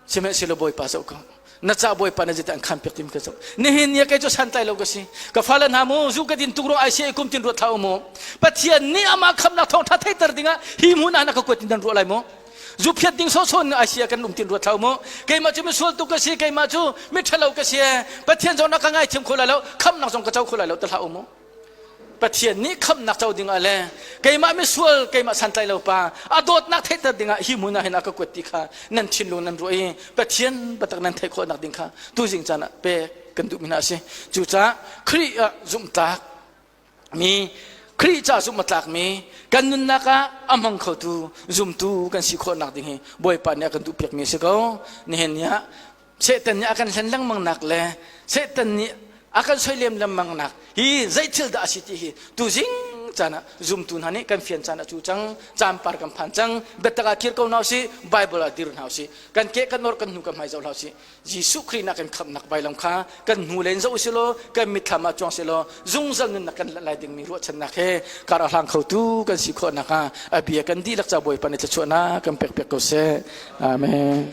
Sihmanhsehlaw Bawipa zoh ko. Na ca Bawipa na zit an khan piak tim ka zoh. Nihin ni kei cu santlai lo ka si. Ka fale hna mu zu ka din tuk ruang ICA kum tin ruat hlah u mu. Pathian nih amah khamnak thawngṭha theihter dingah hi hmun ah na ka kuat in nan ruah lai mu. Zu phiat ding sawhsawh in ICA kan um tin ruat hlah u mu. Keimah cu misual tuk ka si, keimah cu miṭhalo ka si. Pathian zong na ka ngaithiam kho lai lo, khamnak zong ka co kho lai lo ti hlah u mu. Pathian nih khamhnak co dingah le keimah misual keimah santlai lo pa a dawtnak theihter dingah hi hmun ah hin a ka kuat ti kha nan thinlung nan ruah i Pathian biatak nan theih khawhnak ding kha tuzing caan ah pek kan duhmi hna a si. Cucaah Khrih ah zumhtlak mi Khrih ca zumh a tlakmi kan nunnak ah a hmang khotu zumtu kan si khawhnak ding hi Bawipa nih a kan duhpiakmi a si ko. Nihin ni ah Satan nih a kan hlen lengmang nak le Satan nih a kan soilem lengmang nak hi zei thil dah a si ti hi tuzing caan ah zumtu hna nih kan fian caan a cu cang caan par kan phan cang biatak ah kir ko hna usih Bible ah dir hna usih kan ke kan or kan hnu kan hmai zoh hlah usih Jesuh Khrih nak kan khamhnak vailam kha kan hnu len zoh usih law kan mitthlam ah cuang sih law zungzal nunnak kan lanh lai dingmi ruahchannak he kar a hlang khotu kan si khawh nak ah a bia kan dihlak ca Bawipa nih thluachuahnak kan pek piak ko seh Amen.